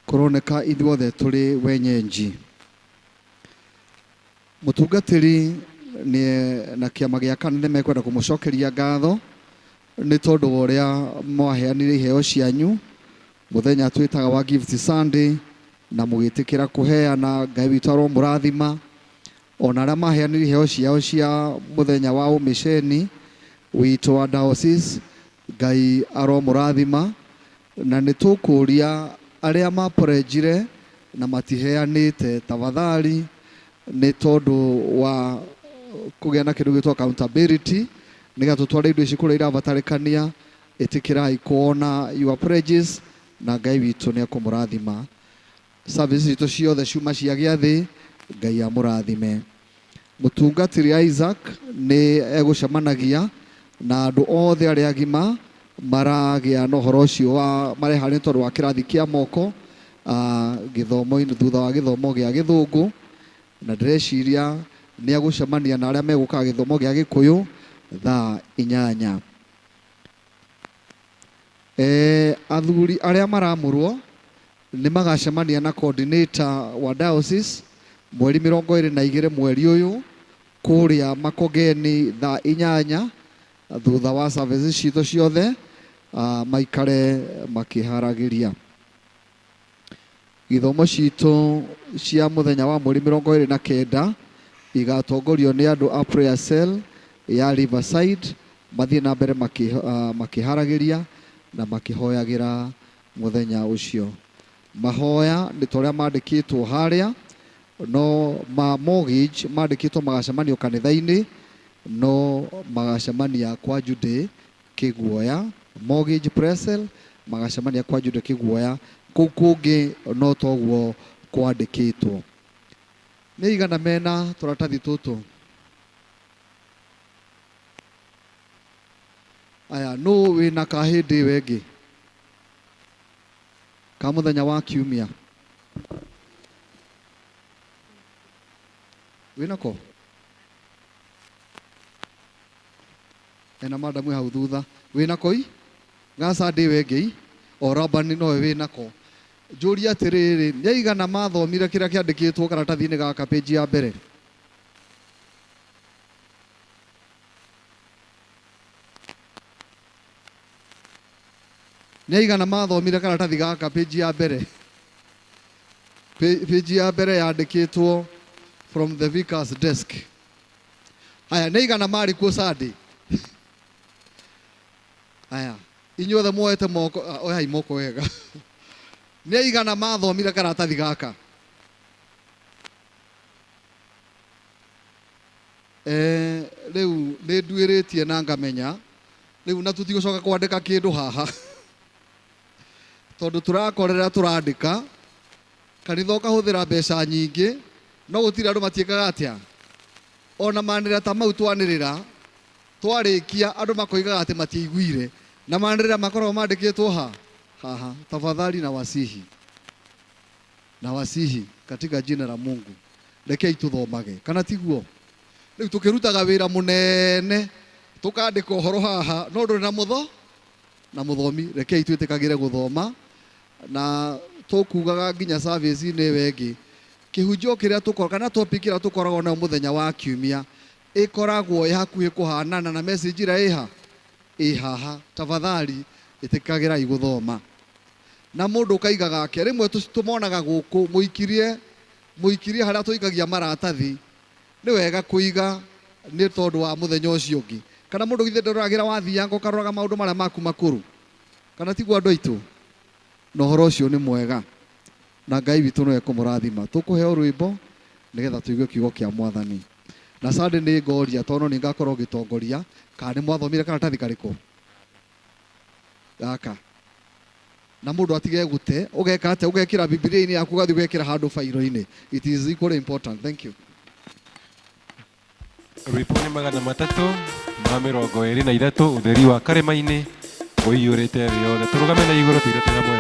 Kũroneka ithuothe tũrĩ wenyenji. Mũtungatĩri nĩ na kĩama gĩa kanitha mekwenda kũmũcokeria ngatho nĩ tondũ wa ũrĩa mwaheanire iheo cianyu mũthenya twĩtaga wa Gift Sunday na mũgĩtĩkĩra kũheana. Ngai witũ aromũrathima. Ona arĩa maheanire iheo ciao cia mũthenya wa ũmĩceni witũ wa diocese, Ngai aromũrathima. Na nĩ tũkũria arĩa maporenjire na matiheanĩte, tafadhali, nĩ tondũ wa kũgĩa na kĩndũ gĩtwo accountability. Nĩgetha tũtware indo ici kũrĩa irabatarĩkania. Ĩtĩkĩrai kuona your pledges na Ngai witũ nĩ ekũmũrathima. Service citũ ciothe ciuma cia gĩathĩ, Ngai amũrathime. Mũtungatĩri Isaac nĩ egũcemanagia na andũ othe arĩa agima maragĩa na ũhoro ũcio wa mareharĩria tondũ wa kĩrathi kĩa moko gĩthomo-inĩ thutha wa gĩthomo gĩa gĩthũngũ, na ndĩreciria nĩ egũcemania na arĩa megũkaga gĩthomo gĩa gĩkũyũ thaa 8. Athuri arĩa maramũrwo nĩ magacemania na coordinator wa diocese mweri 22 mweri ũyũ kũrĩa Makongeni thaa 8 thutha wa services citũ ciothe, maikare makĩharagĩria. Gĩthomo citũ cia mũthenya wa mweri 29 igatongorio nĩ andũ a prayer cell ya Riverside, mathiĩ na mbere makĩharagĩria na makĩhoyagĩra mũthenya ũcio. Mahoya nĩ ta ũrĩa mandĩkĩtwo harĩa, no ma mortgage mandĩkĩtwo magacemanio kanitha-inĩ, no magacemania kwa Jude Kĩguoya. Mortgage prayer cell magacemania kwa Jude Kĩguoya, kũu kũngĩ no toguo kwandĩkĩtwo. Nĩ igana mena tũratathi tũtũ? Aya, nũ wĩna kahĩndĩ ĩyo ĩngĩ ka mũthenya wa kiumia? Wĩnako? Ena madamu hau thutha. Wĩnako i? Ga Sunday ĩyo ĩngĩ i? O Rabani nowe wĩnako. Njũrie atĩrĩrĩ, nĩ aigana mathomire kĩrĩa kĩandĩkĩtwo karatathi-inĩ gaka page ya mbere? Nĩ aigana mathomire karatathi gaka page ya mbere? Page ya mbere yandĩkĩtwo from the vicar's desk. Aya, nĩ aigana marĩ kuo Sunday? Aya, inyuothe muoete moko, oyai moko wega. Nĩ aigana mathomire karatathi gaka? Rĩu nĩ nduĩrĩtie na ngamenya rĩu na tũtigũcoka kwandĩka kĩndũ haha tondũ tũrakorera tũrandĩka kanitha ũkahũthĩra mbeca nyingĩ, no gũtirĩ andũ matiĩkaga atĩa. Ona manĩrĩra ta mau twanĩrĩra twarĩkia andũ makoigaga atĩ matiaiguire, na manĩrĩra makoragwo mandĩkĩtwo ha haha. Tafadhali na wasihi, na wasihi katika jina la Mungu, rekei tuthomage, kana tiguo? Rĩu tũkĩrutaga wĩra mũnene tũkandĩka ũhoro haha, no ndũrĩ na mũtho na mũthomi. Rekei twĩtĩkagĩre gũthoma, na tũkugaga nginya service-inĩ ĩyo ĩngĩ kĩhunjio kĩrĩa tũkoragwo kana topic ĩrĩa tũkoragwo nayo mũthenya wa kiumia ĩkoragwo ĩ hakuhĩ kũhanana na message ĩrĩa ĩha ĩ haha. Tafadhali ĩtĩkagĩrai gũthoma. Na mũndũ ũkaiga gake, rĩmwe tũmonaga gũkũ mũikirie, mũikirie harĩa tũikagia maratathi, nĩ wega kũiga nĩ tondũ wa mũthenya ũcio ũngĩ. Kana mũndũ githĩ ndaroragĩra wathianga ũkaroraga maũndũ marĩa maku makũrũ, kana tiguo andũ aitũ? Na ũhoro ũcio nĩ mwega, na Ngai witũ no ekũmũrathima. Tũkũheo rwĩmbo nĩgetha tũigue kiugo kĩa Mwathani. Na Sunday nĩ ngoria tondũ nĩ ngakorwo ngĩtongoria, kana nĩ mwathomire karatathi karĩkũ gaka? Na mũndũ atige gũte, ũgeka atĩa? Ũgekĩra Bibilia-inĩ yaku, ũgathiĩ ũgekĩra handũ bairo-inĩ. It is equally important. Thank you. Rwĩmbo nĩ 323, ũtheri wa karĩma-inĩ ũiyũrĩte thĩ yothe. Tũrũgame na igũrũ tũire twĩ hamwe.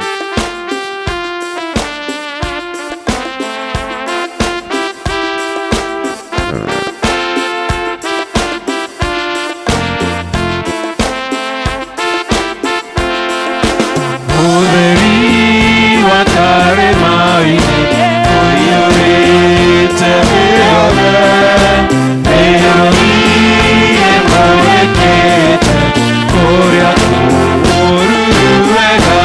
Ũtheri wa karĩma-inĩ ũiyũrĩte thĩ yothe, nĩrũthiĩ mũrĩkĩte kũrĩa kũũru wega.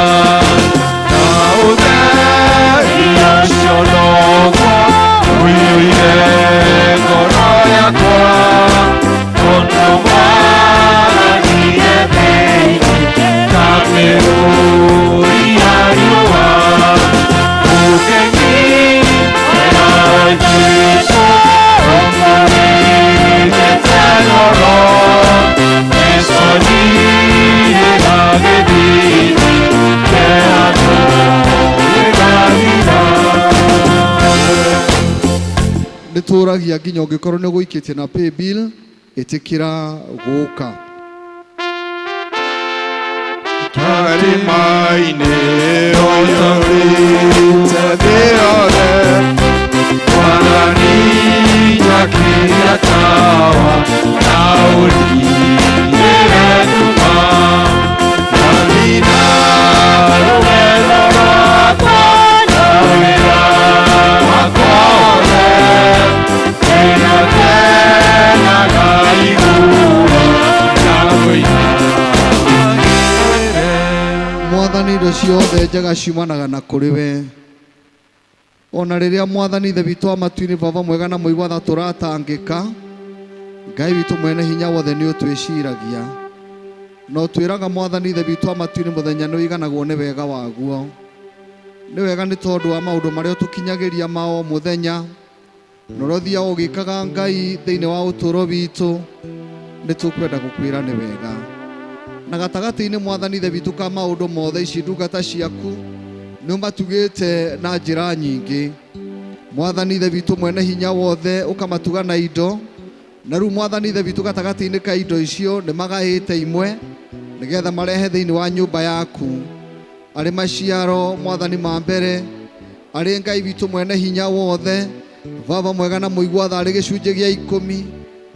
Tũragia nginya ũngĩkorwo nĩ ũgũikĩtie na pay bill ĩtĩkĩra gũka. Karĩma-inĩ ũiyũrĩte thĩ yothe, Mwathani njakĩria tawa na ũndigĩre nduma, Ngamina rũgendo rwakwa na wĩra wakwa wothe, Nginya ngenaga igũrũ na kũina. Mwathani indo ciothe njega ciumanaga na kũrĩ we. Ona rĩrĩa Mwathani Ithe witũ wa matu-inĩ Baba mwega na mũigua tha tũratangĩka, Ngai witũ mwene hinya wothe nĩ ũtwĩciragia. Na ũtwĩraga Mwathani Ithe witũ wa matu-inĩ mũthenya nĩ ũiganagwo nĩ wega waguo. Nĩ wega nĩ tondũ wa maũndũ marĩa ũtũkinyagĩria ma o mũthenya, na ũrĩa ũthiaga ũgĩkaga Ngai thĩinĩ wa ũtũũro witũ, nĩ tũkwenda gũkwĩra nĩ wega. Na gatagatĩ-inĩ Mwathani Ithe witũ ka maũndũ mothe ici ndungata ciaku nĩ ũmatugĩte na njĩra nyingĩ. Mwathani Ithe witũ mwene hinya wothe ũkamatuga na indo, na rĩu Mwathani Ithe witũ gatagatĩ-inĩ ka indo icio nĩ magaĩte imwe nĩgetha marehe thĩinĩ wa nyũmba yaku arĩ maciaro Mwathani ma mbere, arĩ Ngai witũ mwene hinya wothe Baba mwega na mũigua tha arĩ gĩcunjĩ gĩa 10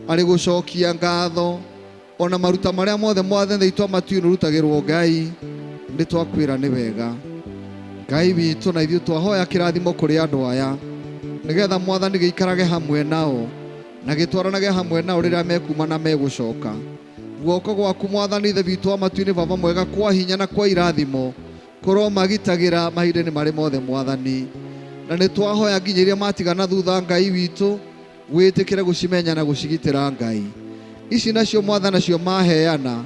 arĩ gũcokia ngatho ona maruta marĩa mothe Mwathani witũ matu-inĩ ũrutagĩrwo Ngai nĩ twakwĩra nĩ wega. Ngai witũ na ithuĩ twahoya kĩrathimo kũrĩ andũ aya nĩgetha Mwathani gĩikarage hamwe nao na gĩtwaranage hamwe nao rĩrĩa mekuma na megũcoka. Guoko gwaku Mwathani Ithe witũ wa matu-inĩ Baba mwega kwa hinya na kwa irathimo kũrwo magitagĩra mahinda-inĩ marĩ mothe Mwathani. Na nĩ twahoya nginya iria matigana thutha Ngai witũ wĩtĩkĩre gũcimenya na gũcigitĩra Ngai. Ici nacio Mwathani nacio maheana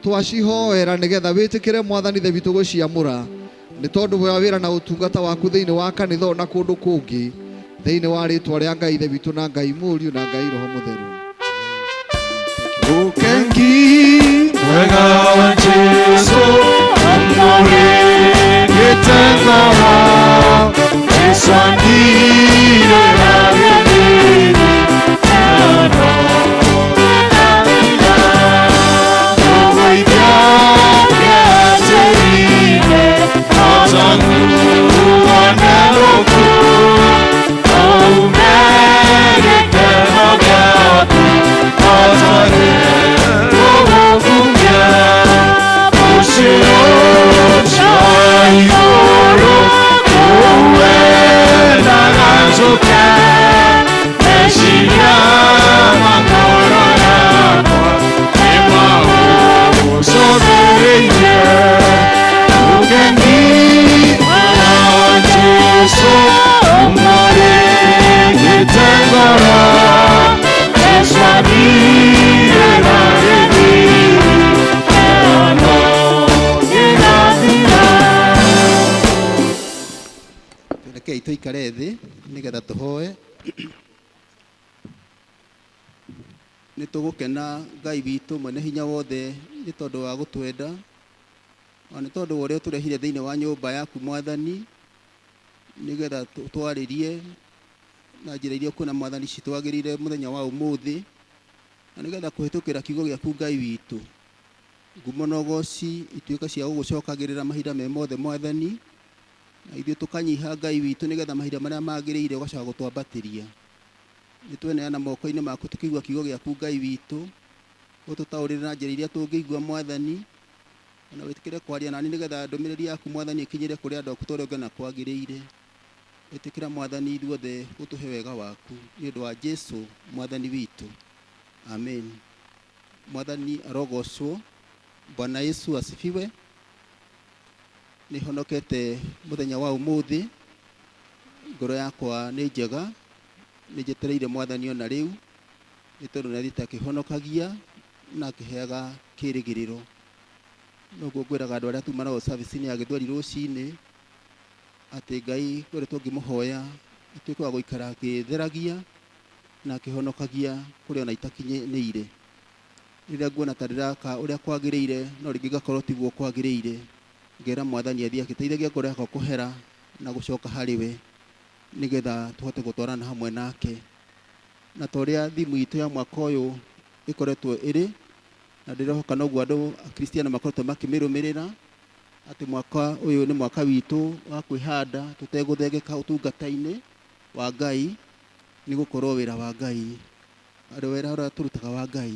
twacihoera nĩgetha wĩtĩkĩre Mwathani Ithe witũ gũciamũra nĩ tondũ wa wĩra na ũtungata waku thĩinĩ wa kanitha na kũndũ kũngĩ thĩinĩ wa rĩtwa rĩa Ngai Ithe witũ na Ngai Mũriũ na Ngai Roho Mũtheru. Ũkengi mwega wa Jesũ ũmũrĩkĩte ngoro, Jesũ andirĩra gĩthimi Rekei tũikare thĩ nĩgetha tũhoe. Nĩ tũgũkena Ngai witũ mwene hinya wothe nĩ tondũ wa gũtwenda ona nĩ tondũ wa ũrĩa ũtũrehire thĩinĩ wa nyũmba yaku Mwathani nĩgetha twarĩrie na njĩra iria ũkuona Mwathani citwagĩrĩire mũthenya wa ũmũthĩ na nĩgetha kũhĩtũkĩra kiugo gĩaku Ngai witũ ngumo na ũgoci ituĩke cia gũgũcokagĩrĩra mahinda me mothe Mwathani na ithuĩ tũkanyiha Ngai witũ nĩgetha mahinda marĩa magĩrĩire ũgacoka gũtwambatĩria. Nĩ tweneana moko-inĩ maku tũkĩigua kiugo gĩaku Ngai witũ ũtũtaũrĩre na njĩra iria tũngĩigua Mwathani ona wĩtĩkĩre kwaria nani nĩgetha ndũmĩrĩri yaku Mwathani ĩkinyĩre kũrĩ andũ aku ta ũrĩa ũngĩona kwagĩrĩire. Ĩtĩkĩra Mwathani ithuothe ũtũhe wega waku nĩ ũndũ wa Jesũ Mwathani witũ. Amen. Mwathani arogocwo. Bwana Yesu asifiwe. Nĩ honokete mũthenya wa ũmũthĩ, ngoro yakwa nĩ njega, nĩ njetereire Mwathani ona rĩu nĩ tondũ nĩ athiĩte akĩhonokagia na akĩheaga kĩĩrĩgĩrĩro. Noguo ngwĩraga andũ arĩa tuma nao service-inĩ ya gĩthweri rũcinĩ atĩ Ngai ngoretwo ngĩmũhoya atuĩke wa gũikara akĩtheragia na akĩhonokagia kũrĩa ona itakinyanĩire. Rĩrĩa nguona ta ndĩraka ũrĩa kwagĩrĩire no rĩngĩ ngakorwo tiguo kwagĩrĩire, ngera Mwathani athiĩ akĩteithagia ngoro yakwa kũhera na gũcoka harĩ we nĩgetha tũhote gũtwarana hamwe nake. Na ta ũrĩa thimu itũ ya mwaka ũyũ ĩkoretwo ĩrĩ, na ndĩrehoka noguo andũ akristiano makoretwo makĩmĩrũmĩrĩra, atĩ mwaka ũyũ nĩ mwaka witũ wa kwĩhanda tũtegũthengeka ũtungata-inĩ wa Ngai, nĩ gũkorwo wĩra wa Ngai, wĩra ũrĩa tũrutaga wa Ngai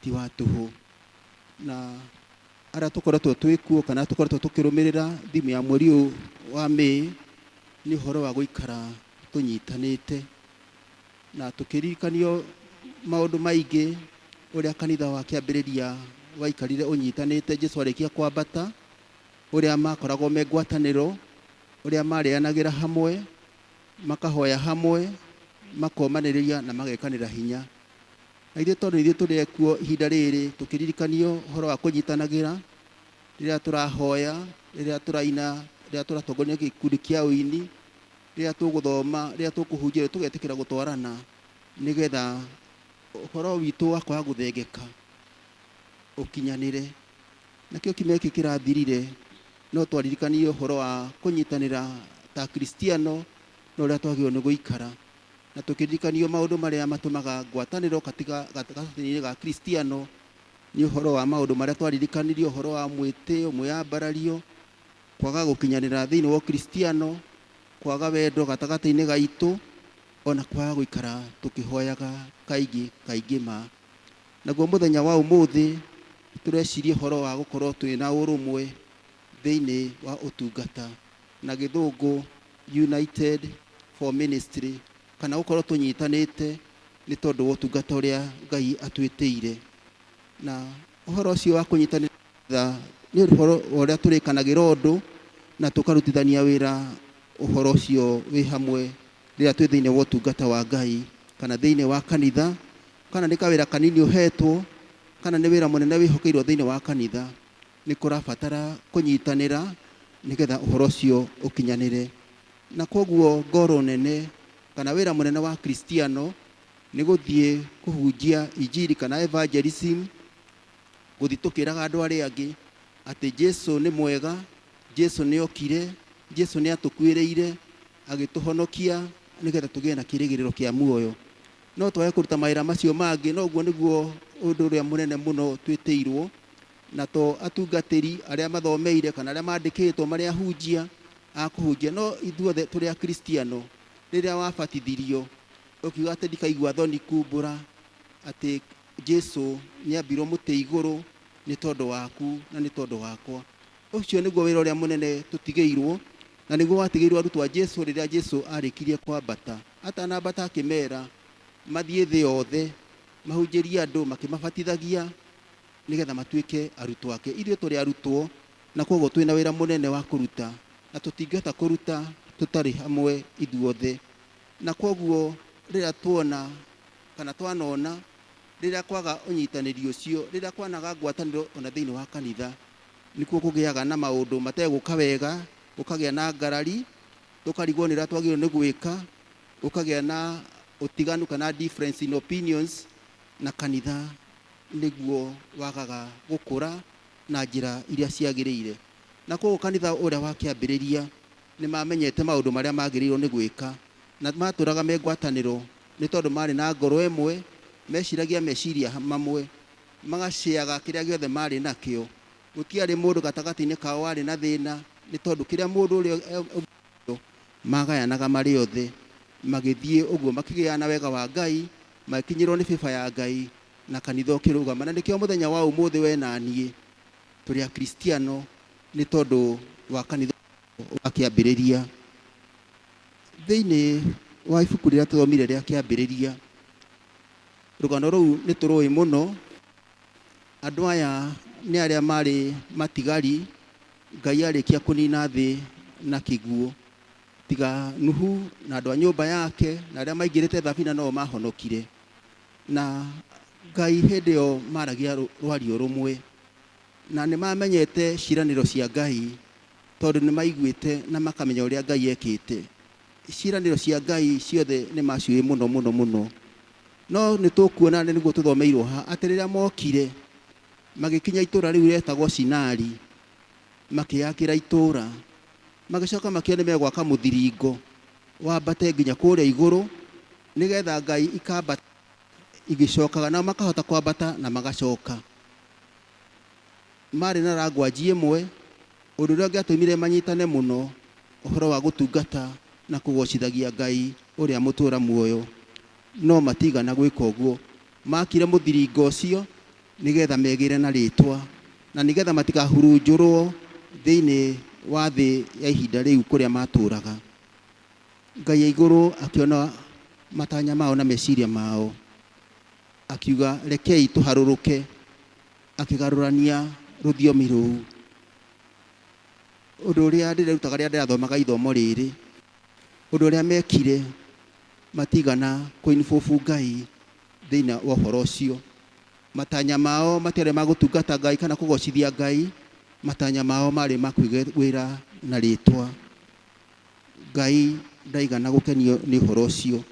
ti wa tũhũ. Na arĩa tũkoretwo twĩkuo kana tũkoretwo tũkĩrũmĩrĩra thimu ya mweri ũyũ wa May nĩ ũhoro wa gũikara tũnyitanĩte na tũkĩririkanio maũndũ maingĩ ũrĩa kanitha wa kĩambĩrĩria waikarire ũnyitanĩte Jesu arĩkia kwambata, ũrĩa makoragwo me ngwatanĩro, ũrĩa marĩanagĩra hamwe, makahoya hamwe, makomanĩrĩria na magekanĩra hinya. Na ithuĩ tondũ ithuĩ tũrĩ kuo ihinda rĩrĩ tũkĩririkanio ũhoro wa kũnyitanagĩra rĩrĩa tũrahoya, rĩrĩa tũraina, rĩrĩa tũratongoria gĩkundi kĩa ũini, rĩrĩa tũgũthoma, rĩrĩa tũkũhunjia, tũgetĩkĩra gũtwarana nĩgetha ũhoro witũ wa kwaga gũthengeka ũkinyanĩre. Nakĩo kiumia gĩkĩ kĩrathirire no twaririkanirio ũhoro wa kũnyitanĩra ta Akristiano na ũrĩa twagĩrĩirwo nĩ gũikara, na tũkĩririkanio maũndũ marĩa matũmaga ngwatanĩro gatagatĩ-inĩ ga Kristiano nĩ ũhoro wa maũndũ marĩa twaririkanirio, ũhoro wa mwĩtĩo, mwĩyambarario, kwaga gũkinyanĩra thĩinĩ wa Ũkristiano, kwaga wendo gatagatĩ-inĩ gaitũ, ona kwaga gũikara tũkĩhoyaga kaingĩ kaingĩ ma. Naguo mũthenya wa ũmũthĩ tũreciria ũhoro wa gũkorwo twĩna ũrũmwe thĩinĩ wa ũtungata, na gĩthũngũ United for Ministry, kana gũkorwo tũnyitanĩte nĩ tondũ wa ũtungata ũrĩa Ngai atwĩtĩire. Na ũhoro ũcio wa kũnyitanĩra nĩ ũhoro ũrĩa tũrĩkanagĩra ũndũ na tũkarutithania wĩra ũhoro ũcio wĩ hamwe rĩrĩa twĩ thĩinĩ wa ũtungata wa Ngai kana thĩinĩ wa kanitha, kana nĩ kawĩra kanini ũhetwo kana nĩ wĩra mũnene wĩhokeirwo thĩinĩ wa kanitha, nĩ kũrabatara kũnyitanĩra nĩgetha ũhoro ũcio ũkinyanĩre. Na koguo ngoro nene kana wĩra mũnene wa Kristiano nĩ gũthiĩ kũhunjia injiri kana evangelism, gũthiĩ tũkĩraga andũ arĩa angĩ atĩ Jesu nĩ mwega, Jesu nĩ okire, Jesu nĩ atũkuĩrĩire agĩtũhonokia nĩgetha tũgĩe na kĩĩrĩgĩrĩro kĩa muoyo. No twage kũruta mawĩra macio mangĩ, no ũguo nĩguo ũndũ ũrĩa mũnene mũno twĩtĩirwo. Na to atungatĩri arĩa mathomeire kana arĩa mandĩkĩtwo marĩ ahunjia a kũhunjia, no ithuothe tũrĩ Akristiano rĩrĩa wabatithirio ũkiuga atĩ ndikaigua thoni kumbũra atĩ Jesu nĩambirwo mũtĩ igũrũ nĩ tondũ waku na nĩ tondũ wakwa. Ũcio nĩguo wĩra ũrĩa mũnene tũtigĩirwo, na nĩguo watigĩirwo arutwo a Jesu rĩrĩa Jesu arĩkirie kwambata. Atanambata akĩmera mathiĩ thĩ yothe mahunjĩrie andũ makĩmabatithagia nĩgetha matuĩke arutwo ake. Ithuĩ tũrĩ arutwo na koguo twĩna wĩra mũnene wa kũruta, na tũtingĩhota kũruta tũtarĩ hamwe ithuothe. Na koguo rĩrĩa tuona kana twanona rĩrĩa kwaga ũnyitanĩri ũcio, rĩrĩa kwanaga ngwatanĩro ona thĩinĩ wa kanitha, nĩkuo kũgĩaga na maũndũ mategũka wega, gũkagĩa na ngarari, tũkarigwo nĩ ũrĩa twagĩrĩirwo nĩ gwĩka, gũkagĩa na ũtiganu kana difference in opinions, na kanitha nĩguo wagaga gũkũra na njĩra iria ciagĩrĩire. Na koguo kanitha ũrĩa wa kĩambĩrĩria nĩ mamenyete maũndũ marĩa magĩrĩirwo nĩ gwĩka, na matũraga me ngwatanĩro nĩ tondũ marĩ na ngoro ĩmwe, meciragia meciria mamwe, magaciaga kĩrĩa gĩothe marĩ nakĩo. Gũtiarĩ mũndũ gatagatĩ-inĩ kao warĩ na thĩna, nĩ tondũ kĩrĩa mũndũ ũrĩa magayanaga marĩ othe, magĩthiĩ ũguo makĩgĩa na wega wa Ngai, magĩkinyĩrwo nĩ bĩba ya Ngai, na kanitha ũkĩrũgama. Na nĩkĩo mũthenya wa ũmũthĩ we na niĩ tũrĩ Akristiano nĩ tondũ wa kanitha wa kĩambĩrĩria. Thĩinĩ wa ibuku rĩrĩa tũthomire rĩa kĩambĩrĩria, rũgano rũu nĩ tũrũĩ mũno. Andũ aya nĩ arĩa marĩ matigari Ngai arĩkia kũnina thĩ na kĩguũ, tiga Nuhu na andũ a nyũmba yake na arĩa maingĩrĩte thabina no mahonokire. Na Ngai hĩndĩ ĩyo maragia rwario rũmwe, na nĩ mamenyete ciĩranĩro cia Ngai tondũ nĩ maiguĩte na makamenya ũrĩa Ngai ekĩte. Ciĩranĩro cia Ngai ciothe nĩ maciũĩ mũno mũno mũno. No nĩ tũkuona nĩ nĩguo tũthomeirwo haha atĩ rĩrĩa mokire magĩkinya itũũra rĩu rĩetagwo Sinari, makĩyakĩra itũũra, magĩcoka makĩona nĩ megwaka mũthiringo wambate nginya kũrĩa igũrũ, Nĩgetha ngai ikambata igĩcokaga, nao makahota kwambata na magacoka. Marĩ na rangwanji ĩmwe, ũndũ ũrĩa ũngĩatũmire manyitane mũno ũhoro wa gũtungata na kũgocithagia Ngai ũrĩa mũtũũra muoyo, no matigana gwĩka ũguo. Makire mũthiringo ũcio nĩgetha megĩre na rĩtwa na nĩgetha matikahurunjũrwo thĩinĩ wa thĩ ya ihinda rĩu kũrĩa matũũraga. Ngai igũrũ akĩona matanya mao na meciria mao, akiuga rekei tũharũrũke, akĩgarũrania rũthiomi rũu. Ũndũ ũrĩa ndĩrerutaga rĩrĩa ndĩrathomaga ithomo rĩrĩ, ũndũ ũrĩa mekire matigana kũinbobu Ngai thĩinĩ wa ũhoro ũcio. Matanya mao matiarĩ ma gũtungata Ngai kana kũgocithia Ngai, matanya mao marĩ ma kwĩgwĩra na rĩtwa. Ngai ndaigana gũkenio nĩ ũhoro ũcio.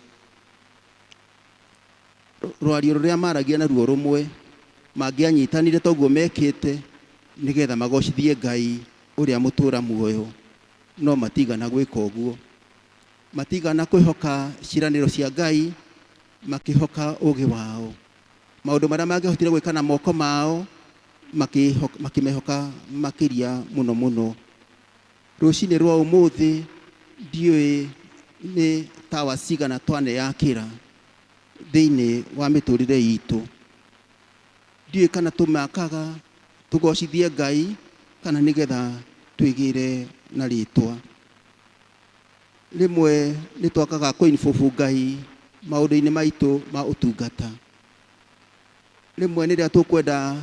Rwario rũrĩa maragia naruo rũmwe, mangĩanyitanire toguo mekĩte nĩgetha magocithie Ngai ũrĩa mũtũũra muoyo, no matigana gwĩka ũguo. Matigana kwĩhoka ciĩranĩro cia Ngai, makĩhoka ũũgĩ wao. Maũndũ marĩa mangĩahotire gwĩka na moko mao makĩmehoka makĩria mũno mũno. Rũcinĩ rwa ũmũthĩ ndiũĩ nĩ tawa cigana twaneyakĩra thĩinĩ wa mĩtũrĩre itũ. Ndiũĩ kana tũmakaga tũgocithie Ngai kana nĩgetha twĩgĩre na rĩtwa. Rĩmwe nĩ twakaga kũinbobu Ngai maũndũ-inĩ maitũ ma ũtungata. Rĩmwe nĩ rĩrĩa tũkwenda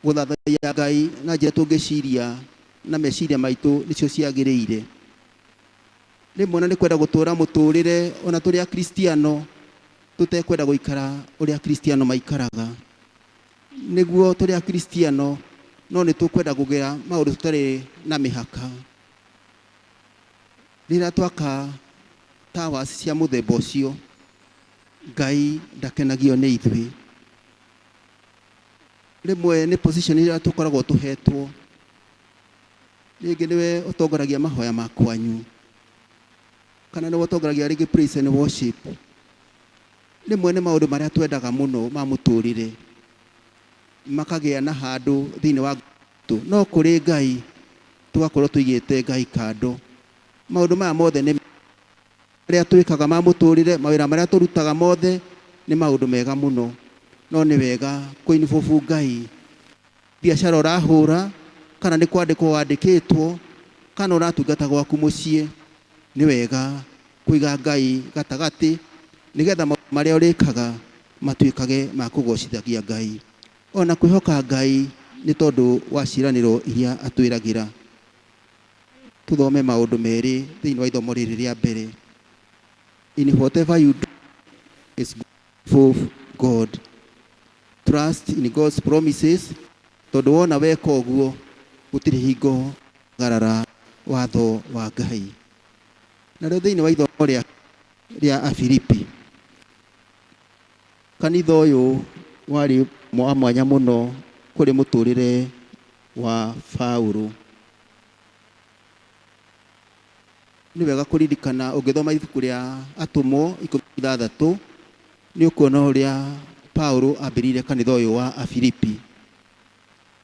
gũthathaiya Ngai na njĩra tũngĩciria na meciria maitũ nĩcio ciagĩrĩire. Rĩmwe na nĩ kwenda gũtũũra mũtũrĩre ona tũrĩ Akristiano tũtekwenda gũikara ũrĩa Akristiano maikaraga. Nĩguo tũrĩ Akristiano no nĩ tũkwenda kũgĩa maũndũ tũtarĩ na mĩhaka. Rĩrĩa twaka tawa cia mũthemba ũcio, Ngai ndakenagio nĩ ithuĩ. Rĩmwe nĩ position ĩrĩa tũkoragwo tũhetwo, rĩngĩ nĩwe ũtongoragia mahoya ma kwanyu, kana nĩwe ũtongoragia rĩngĩ praise and worship. Rĩmwe nĩ maũndũ marĩa twendaga mũno ma mũtũrĩre makagĩa na handũ thĩinĩ wa tũ, no kũrĩ Ngai tũgakorwo tũigĩte Ngai kando. Maũndũ maya mothe nĩ marĩa twĩkaga ma mũtũrĩre, mawĩra marĩa tũrutaga mothe nĩ maũndũ mega mũno, no nĩ wega kũinbobu Ngai. Biacara ũrahũra, kana nĩ kwandĩkwo wandĩkĩtwo, kana ũratungata gwaku mũciĩ, nĩ wega kũiga Ngai gatagatĩ nĩgetha maũndũ marĩa ũrĩkaga matuĩkage ma kũgocithagia Ngai. Ona kwĩhoka Ngai nĩ tondũ wa ciĩranĩro iria atwĩragĩra. Tũthome maũndũ merĩ thĩinĩ wa ithomo rĩrĩ rĩa mbere. In whatever you do is for God. Trust in God's promises, tondũ wona weka ũguo gũtirĩ hingo garara watho wa Ngai. Narĩo thĩinĩ wa ithomo rĩa Afilipi, kanitha ũyũ warĩ wa mwanya mũno kũrĩ mũtũrĩre wa Paũlũ. Nĩ wega kũririkana ũngĩthoma ibuku rĩa Atũmwo 16 nĩ ũkuona ũrĩa Paũlũ ambĩrĩirie kanitha ũyũ wa Afilipi.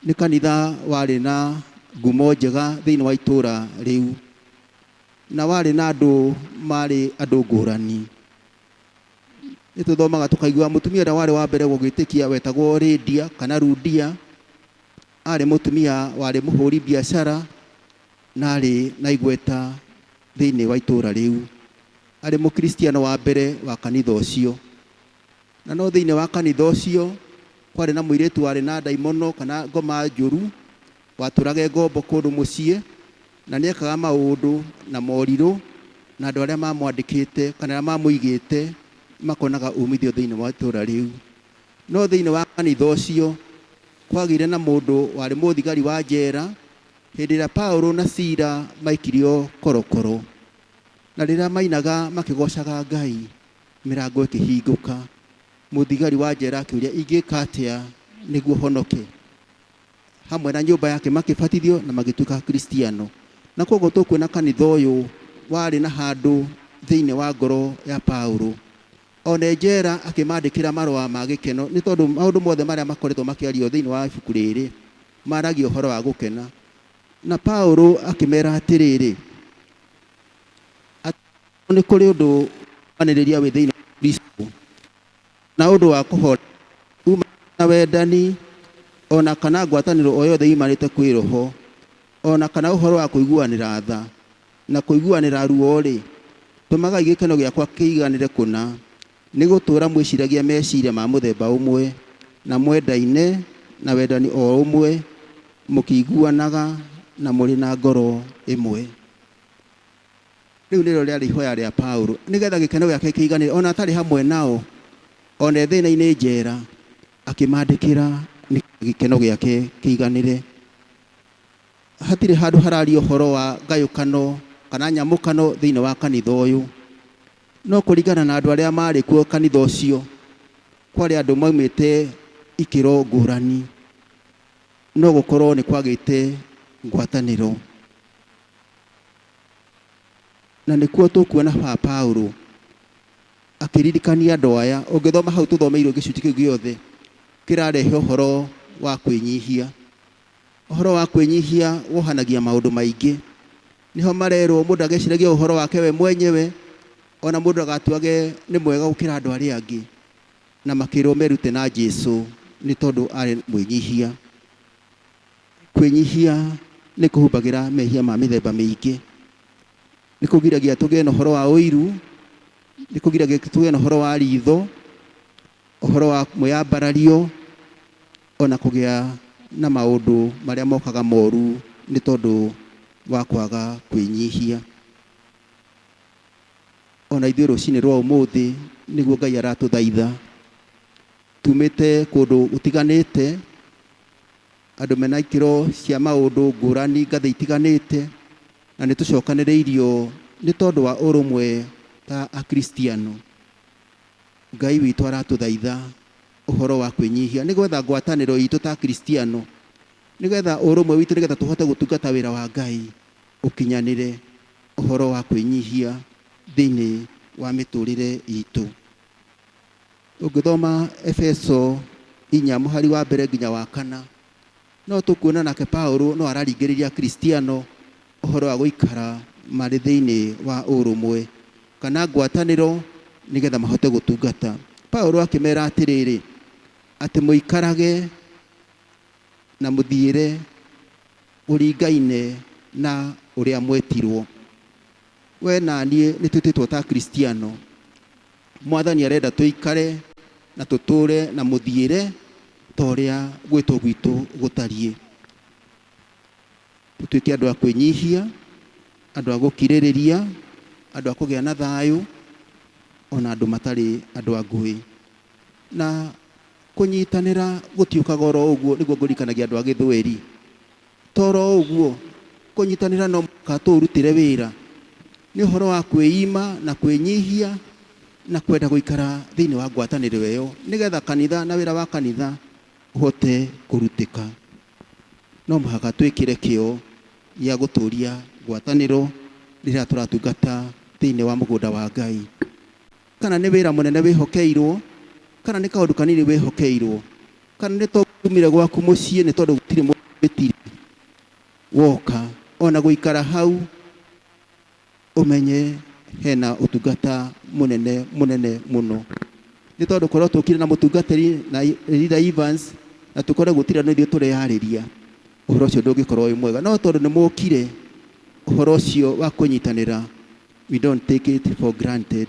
Nĩ kanitha warĩ na ngumo njega thĩinĩ wa itũũra rĩu, na warĩ na andũ marĩ andũ ngũrani. Nĩ tũthomaga tũkaigua mũtumia ũrĩa warĩ wa mbere gũgĩtĩkia wetagwo Lydia kana Ludia, arĩ mũtumia warĩ mũhũri biacara na arĩ na igweta thĩinĩ wa itũũra rĩu. Arĩ mũkristiano wa mbere wa kanitha ũcio. Na no thĩinĩ wa kanitha ũcio kwarĩ na mũirĩtu warĩ na ndaimono kana ngoma njũru, watũraga ngombo kũndũ mũciĩ, na nĩekaga maũndũ na morirũ, na andũ arĩa mamwandĩkĩte kana arĩa mamũigĩte makonaga umithio thĩinĩ wa itũũra rĩu. No thĩinĩ wa kanitha ũcio kwagĩire na mũndũ warĩ mũthigari wa njera hĩndĩ ĩrĩa Paũlũ na Sila maikirio korokoro. Na rĩrĩa mainaga makĩgocaga Ngai, mĩrango ĩkĩhingũka. Mũthigari wa njera akĩũria, ingĩka atĩa nĩguo honoke? Hamwe na nyũmba yake makĩbatithio na magĩtuĩka Akristiano. Na koguo tũkuona kanitha ũyũ warĩ na handũ thĩinĩ wa ngoro ya Paũlũ. Ona njera akĩmandĩkĩra marũa ma gĩkeno nĩ tondũ maũndũ mothe marĩa makoretwo makĩario thĩinĩ wa ibuku rĩrĩ maragia ũhoro wa gũkena. Na Paulo akĩmera atĩrĩrĩ, nĩ kũrĩ ũndũ wanĩrĩria wĩ thĩinĩ wa Kristo na ũndũ wa kũhora uma na wendani ona kana ngwatanĩro o yothe yumanĩte kwĩ roho ona kana ũhoro wa kũiguanĩra tha na kũiguanĩra ruo-rĩ, tũmagai gĩkeno gĩakwa kĩiganĩre kũna nĩ gũtũũra mwĩciragia meciria ma mũthemba ũmwe na mwendaine na wendani o ũmwe mũkĩiguanaga na mũrĩ na ngoro ĩmwe. Rĩu nĩrĩo rĩarĩ ihoya rĩa Paulo nĩgetha gĩkeno gĩake kĩiganĩre ona atarĩ hamwe nao ona thĩna-inĩ njera akĩmandĩkĩra nĩ gĩkeno gĩake kĩiganĩre. Hatirĩ handũ hararia ũhoro wa ngayũkano kana nyamũkano thĩinĩ wa kanitha ũyũ, no kũringana na andũ arĩa marĩ kuo kanitha ũcio kwarĩ andũ maumĩte ikĩro ngũrani, no gũkorwo nĩ kwagĩte ngwatanĩro. Na nĩkuo tũkuona ba Paulo akĩririkania andũ aya. Ũngĩthoma hau tũthomeirwo gĩcunjĩ kĩu gĩothe kĩrarehe ũhoro wa kwĩnyihia. Ũhoro wa kwĩnyihia wohanagia maũndũ maingĩ. Nĩho marerwo mũndũ ageciragia ũhoro wake we mwenyewe ona mũndũ agatuage nĩ mwega gũkĩra andũ arĩa angĩ, na makĩrwo merute na Jesu nĩ tondũ arĩ mwĩnyihia. Kwĩnyihia nĩ kũhumbagĩra mehia ma mĩthemba mĩingĩ, nĩ kũgiragia tũgĩe na ũhoro wa ũiru, nĩ kũgiragia tũgĩe na ũhoro wa ritho, ũhoro wa mwĩyambarario, ona kũgĩa na maũndũ marĩa mokaga moru nĩ tondũ wa kwaga kwĩnyihia. Ona ithuĩ rũcinĩ rwa ũmũthĩ nĩguo Ngai aratũthaitha, tumĩte kũndũ gũtiganĩte, andũ mena ikĩro cia maũndũ ngũrani, ngathĩ itiganĩte, na nĩ tũcokanĩrĩirio nĩ tondũ wa ũrũmwe ta Akristiano. Ngai witũ aratũthaitha ũhoro wa kwĩnyihia nĩgetha ngwatanĩro itũ ta Akristiano, nĩgetha ũrũmwe witũ, nĩgetha tũhote gũtungata wĩra wa Ngai ũkinyanĩre, ũhoro wa kwĩnyihia thĩinĩ wa mĩtũrĩre itũ. Ũngĩthoma Efeso 4 mũhari wa mbere nginya wa 4, no tũkuona nake Paulo no araringĩrĩria Akristiano ũhoro wa gũikara marĩ thĩinĩ wa ũrũmwe kana ngwatanĩro nĩgetha mahote gũtungata. Paulo akĩmera atĩrĩrĩ, atĩ mũikarage na mũthiĩre ũringaine na ũrĩa mwetirwo. We na niĩ nĩ twĩtĩtwo ta Akristiano. Mwathani arenda tũikare na tũtũre na mũthiĩre ta ũrĩa gwĩtwo gwitũ gũtariĩ. Tũtuĩke andũ a kwĩnyihia, andũ a gũkirĩrĩria, andũ a kũgĩa na thayũ, ona andũ matarĩ andũ a ngũĩ. Na kũnyitanĩra gũtiũkaga oro ũguo, nĩguo ngũririkanagia andũ a gĩthweri. To oro ũguo, kũnyitanĩra no mũhaka tũũrutĩre wĩra. Nĩ ũhoro wa kwĩima na kwĩnyihia na kwenda gũikara thĩinĩ wa ngwatanĩro ĩyo, nĩgetha kanitha na wĩra wa kanitha ũhote kũrutĩka. No mũhaka twĩkĩre kĩo gĩa gũtũria ngwatanĩro rĩrĩa tũratungata thĩinĩ wa mũgũnda wa Ngai. Kana nĩ wĩra mũnene wĩhokeirwo, kana nĩ kaũndũ kanini wĩhokeirwo, kana nĩ tondũ umire gwaku mũciĩ nĩ tondũ gũtirĩ mũndũ wĩtire woka, ona gũikara hau ũmenye hena ũtungata mũnene mũnene mũno. Nĩ tondũ korwo tũkire na mũtungatĩri na Leader Evans na tũkorwo gũtirĩ no ithuĩ tũreyarĩria, ũhoro ũcio ndũngĩkorwo wĩ mwega. No tondũ nĩ mũkire, ũhoro ũcio wa kũnyitanĩra, we don't take it for granted,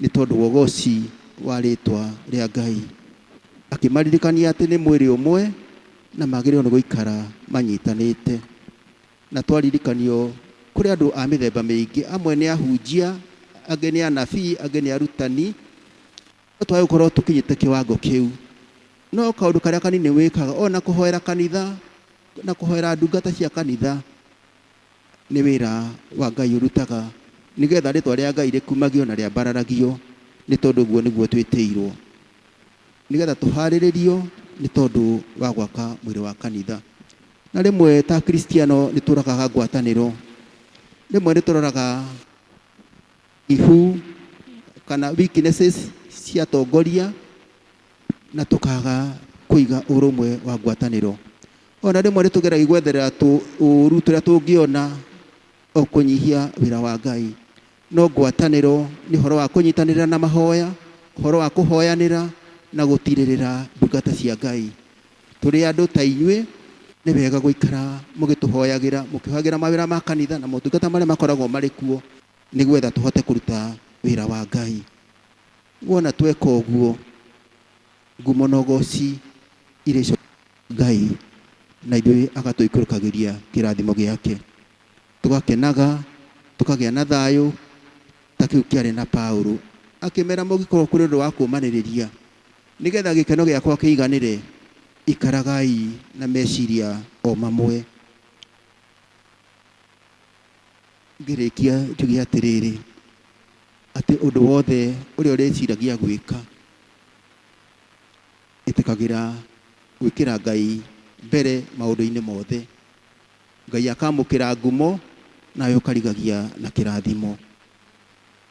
nĩ tondũ wa ũgoci wa rĩtwa rĩa Ngai. Akĩmaririkania atĩ nĩ mwĩrĩ ũmwe na magĩrĩirwo nĩ gũikara manyitanĩte. Na twaririkanio kũrĩ andũ a mĩthemba mĩingĩ, amwe nĩ ahunjia, angĩ nĩ anabii, angĩ nĩ arutani, no twage gũkorwo tũkinyĩte kĩwango kĩu. No kaũndũ karĩa kanini wĩkaga, ona kũhoera kanitha na kũhoera ndungata cia kanitha, nĩ wĩra wa Ngai ũrutaga nĩgetha rĩtwa rĩa Ngai rĩkumagio na rĩambararagio, nĩ tondũ ũguo nĩguo twĩtĩirwo, nĩgetha tũharĩrĩrio nĩ tondũ wa gwaka mwĩrĩ wa kanitha. Na rĩmwe ta Akristiano nĩ tũragaga ngwatanĩro, rĩmwe nĩ tũroraga ihu kana weaknesses cia atongoria na tukaga kuiga urumwe wa ngwatanĩro. Ona rĩmwe nĩtũgeragia gwetherera ũru tũrĩa tũngĩona o kũnyihia wĩra wa Ngai, no ngwatanĩro nĩ ũhoro wa kũnyitanĩra na mahoya, ũhoro wa kũhoyanĩra na gũtirĩrĩra ndungata cia Ngai. Tũrĩ andũ ta inyuĩ, nĩ wega gũikara mũgĩtũhoyagĩra, mũkĩhoyagĩra mawĩra ma kanitha na motungata marĩa makoragwo marĩ kuo, nĩgetha tũhote kũruta wĩra wa Ngai. Wona tweka ũguo, ngumo na ũgoci irĩcoka Ngai, na ithuĩ agatũikũrũkagĩria kĩrathimo gĩake. Tũgakenaga, tũkagĩa na thayũ ta kĩu kĩarĩ na Paũlũ, akĩmera mũngĩkorwo kũrĩ ũndũ wa kũũmanĩrĩria, nĩgetha gĩkeno gĩakwa kĩiganĩre, ikaragai na meciria o mamwe. Ngĩrĩkia njuge atĩrĩrĩ, atĩ ũndũ wothe ũrĩa ũreciragia gwĩka, ĩtĩkagĩra gwĩkĩra Ngai mbere maũndũ-inĩ mothe. Ngai akamũkĩra ngumo, nawe ũkarigagia na kĩrathimo.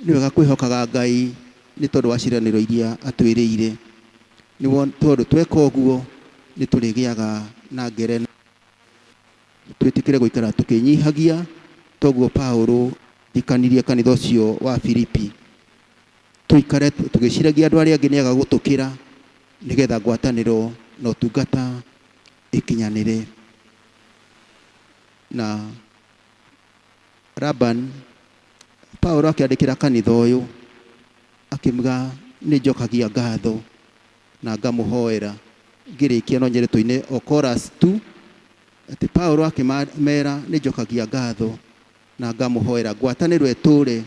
Nĩ wega kwĩhokaga Ngai nĩ tondũ wa ciĩranĩro iria atwĩrĩire, nĩ tondũ tweka ũguo nĩ tũrĩgĩaga na ngerenwa. Twĩtĩkĩre gũikara tũkĩnyihagia, toguo Paũlũ ndikanirie kanitha ũcio wa Filipi. Tũikare tũgĩciragia andũ arĩa angĩ nĩaga gũtũkĩra, nĩgetha ngwatanĩro na ũtungata ĩkinyanĩre. Na Laban, Paũlũ akĩandĩkĩra kanitha ũyũ akĩmuga nĩ njokagia ngatho na ngamũhoera. Ngĩrĩkia no nyende tũine o chorus tu, atĩ Paũlũ akĩmera nĩ njokagia ngatho na ngamũhoera, ngwatanĩro ĩtũre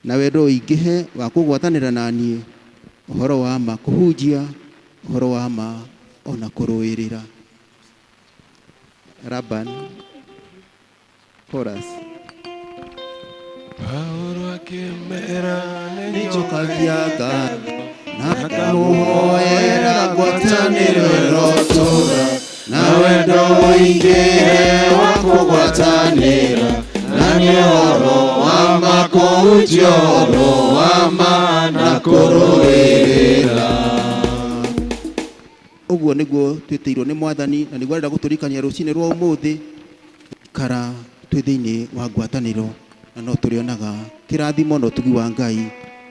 na wendo ũingĩhe wa kũgwatanĩra na niĩ, ũhoro wa ma kũhunjia, ũhoro wa ma ona kũrũĩrĩra. Laban, chorus. Paũlũ akĩmera nĩ njokagia ngatho na ngamũhoera, ngwatanĩro ĩrotũra na wendo ũingĩhe wa kũgwatanĩra na nĩ ũhoro wa ma kũhunjia, ũhoro wa ma na kũrũĩrĩra. Ũguo nĩguo twĩtĩirwo nĩ Mwathani, na nĩguo arenda gũtũririkania rũcinĩ rwa ũmũthĩ, ikara twĩ thĩinĩ wa ngwatanĩro, na no tũrĩonaga kĩrathimo na ũtugi wa Ngai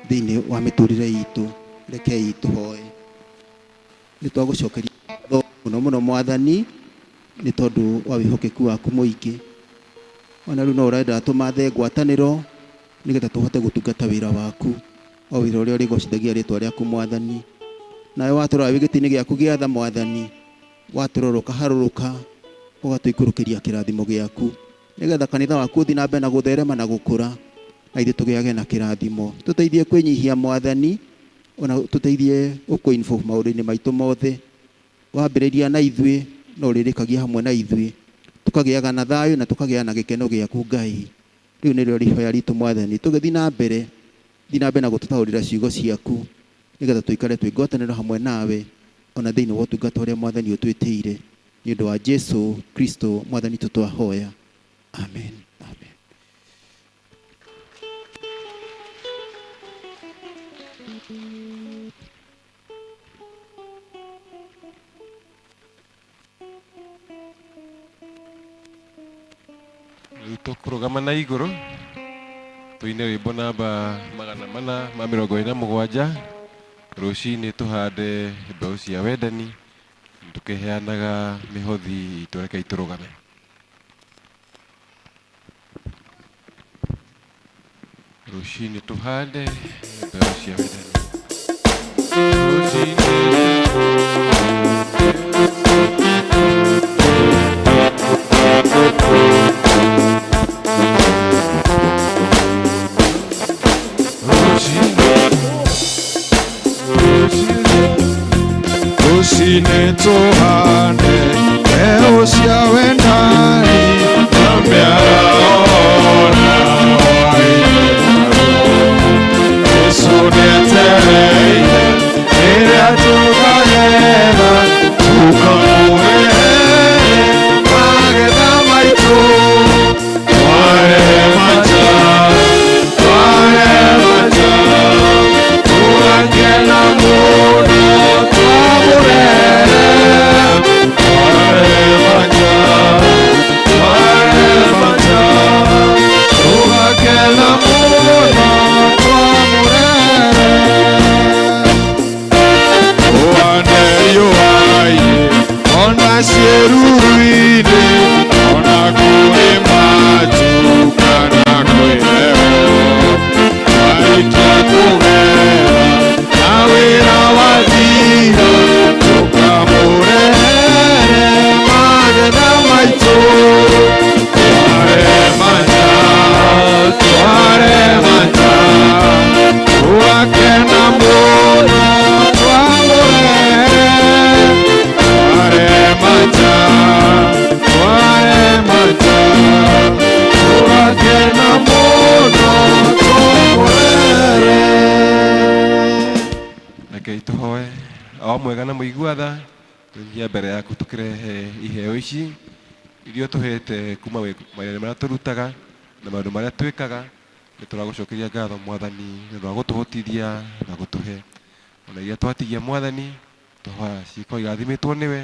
thĩinĩ wa mĩtũrĩre itũ. Rekei tũhoe. Nĩ twagũcokeria ngatho mũno mũno Mwathani, nĩ tondũ wa wĩhokeku waku mũingĩ. Ona rĩu no ũrenda tũmathe ngwatanĩro nĩgetha tũhote gũtungata wĩra waku, o wĩra ũrĩa ũrĩgocithagia rĩtwa rĩaku Mwathani. Nawe watũrora wĩ gĩtĩ-inĩ gĩaku gĩa tha Mwathani, watũrora ũkaharũrũka, ũgatũikũrũkĩria kĩrathimo gĩaku, nĩgetha kanitha waku ũthiĩ na mbere na gũtherema na gũkũra, na ithuĩ tũgĩage na kĩrathimo. Tũteithie kwĩnyihia Mwathani, ona tũteithie gũkũ-involve maũndũ-inĩ maitũ mothe. Wambĩrĩria na ithuĩ, no ũrĩrĩkagia hamwe na ithuĩ, tũkagĩaga na thayũ na tũkagĩa na gĩkeno gĩaku Ngai. Rĩu nĩrĩo rĩhoya ritũ Mwathani. Tũgĩthiĩ na mbere, thiĩ na mbere na gũtũtaũrĩra ciugo ciaku, nĩgetha tũikare twĩ ngwatanĩro hamwe nawe, ona thĩinĩ wa ũtungata ũrĩa Mwathani ũtwĩtĩire. Nĩ ũndũ wa Jesũ Kristo Mwathani witũ twahoya. Amen. Amen. Rĩu tũkũrũgama na igũrũ tũine rwĩmbo namba 427. Rũcinĩ tũhande mbeũ cia wendani, tũkĩheanaga mĩhothi itũ. Rekei tũrũgame. Rũcinĩ tũhande mbeũ cia wendani. Rũcinĩ Rũcinĩ tũhande mbeũ cia wendani, na mĩaraho na hwaĩ-inĩ. Jesũ nĩetereire rĩrĩa tũkagetha, tũkamũrehere magetha maitũ. Twarema nja, twarema nja, mwega na mũigua tha, tũnyihia mbere yaku tũkĩrehe iheo ici iria ũtũhete kuma mawĩra marĩa tũrutaga na maũndũ marĩa twĩkaga. Nĩ tũragũcokeria ngatho Mwathani nĩ ũndũ wa gũtũhotithia na gũtũhe ona iria twatigia Mwathani, tũhoya cikorwo irathimĩtwo nĩwe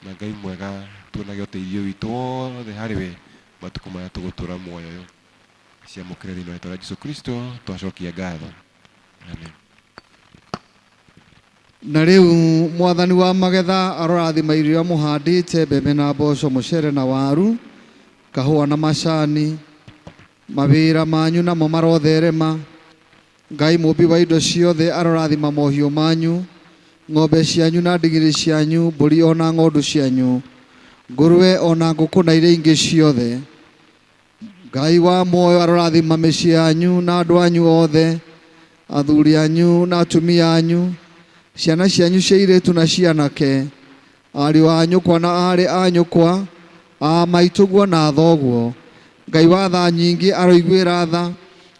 na Ngai mwega, tuonage ũteithio witũ wothe harĩ we matukũ marĩa tũgũtũra muoyo ũyũ. Ciamũkĩre thĩinĩ wa rĩĩtwa rĩa Jesũ Kristo twacokia ngatho. Amen. Na rĩu Mwathani wa magetha arorathima irio iria mũhandĩte, mbembe na mboco, mũcere na waru, kahũa na macani. Mawĩra manyu namo marotherema. Ngai mũmbi wa indo ciothe arorathima mohiũ manyu, ng'ombe cianyu na ndigiri cianyu, mbũri ona ng'ondu cianyu, ngũrwe ona ngũkũ na iria ingĩ ciothe. Ngai wa muoyo arorathima mĩciĩ yanyu na andũ anyu othe, athuri anyu na atumia anyu, ciana cianyu cia airĩtu na cia anake, ariũ a nyũkwa na aarĩ a nyũkwa, a maitũguo na thoguo. Ngai wa tha nyingĩ aroiguĩra tha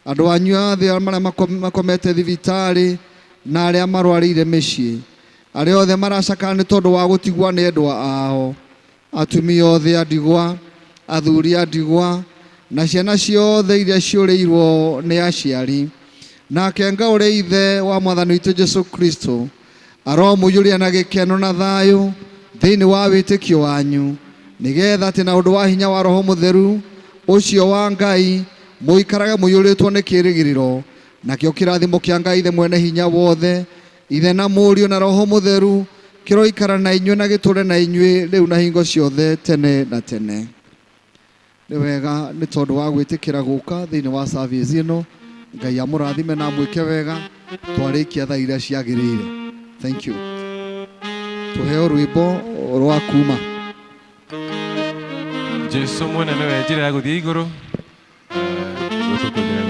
andũ anyu othe marĩa makomete thibitarĩ na arĩa marwarĩire mĩciĩ, arĩa othe maracakara nĩ tondũ wa gũtigwo nĩ endwa ao, atumia othe a ndigwa, athuri a ndigwa, na ciana ciothe iria ciũrĩirwo nĩ aciari. Nake Ngai ũrĩa Ithe wa Mwathani witũ Jesũ Kristo aromũiyũria na gĩkeno na thayũ thĩinĩ wa wĩtĩkio wanyu, nĩgetha atĩ na ũndũ wa hinya wa Roho Mũtheru ũcio wa Ngai mũikarage mũiyũrĩtwo nĩ kĩĩrĩgĩrĩro. Nakĩo kĩrathimo kĩa Ngai Ithe mwene hinya wothe, Ithe na Mũriũ na Roho Mũtheru, kĩroikara na inyuĩ na gĩtũũre na inyuĩ rĩu na hingo ciothe tene na tene. Nĩ wega nĩ tondũ wa gwĩtĩkĩra gũka thĩinĩ wa service ĩno. Ngai amũrathime na amwĩke wega twarĩkia thaa iria ciagĩrĩire. Thank you. Tũheo rwĩmbo rwa kuma. Jesũ mwene nĩwe njĩra ya gũthiĩ igũrũ. Gũtũkũnyĩra.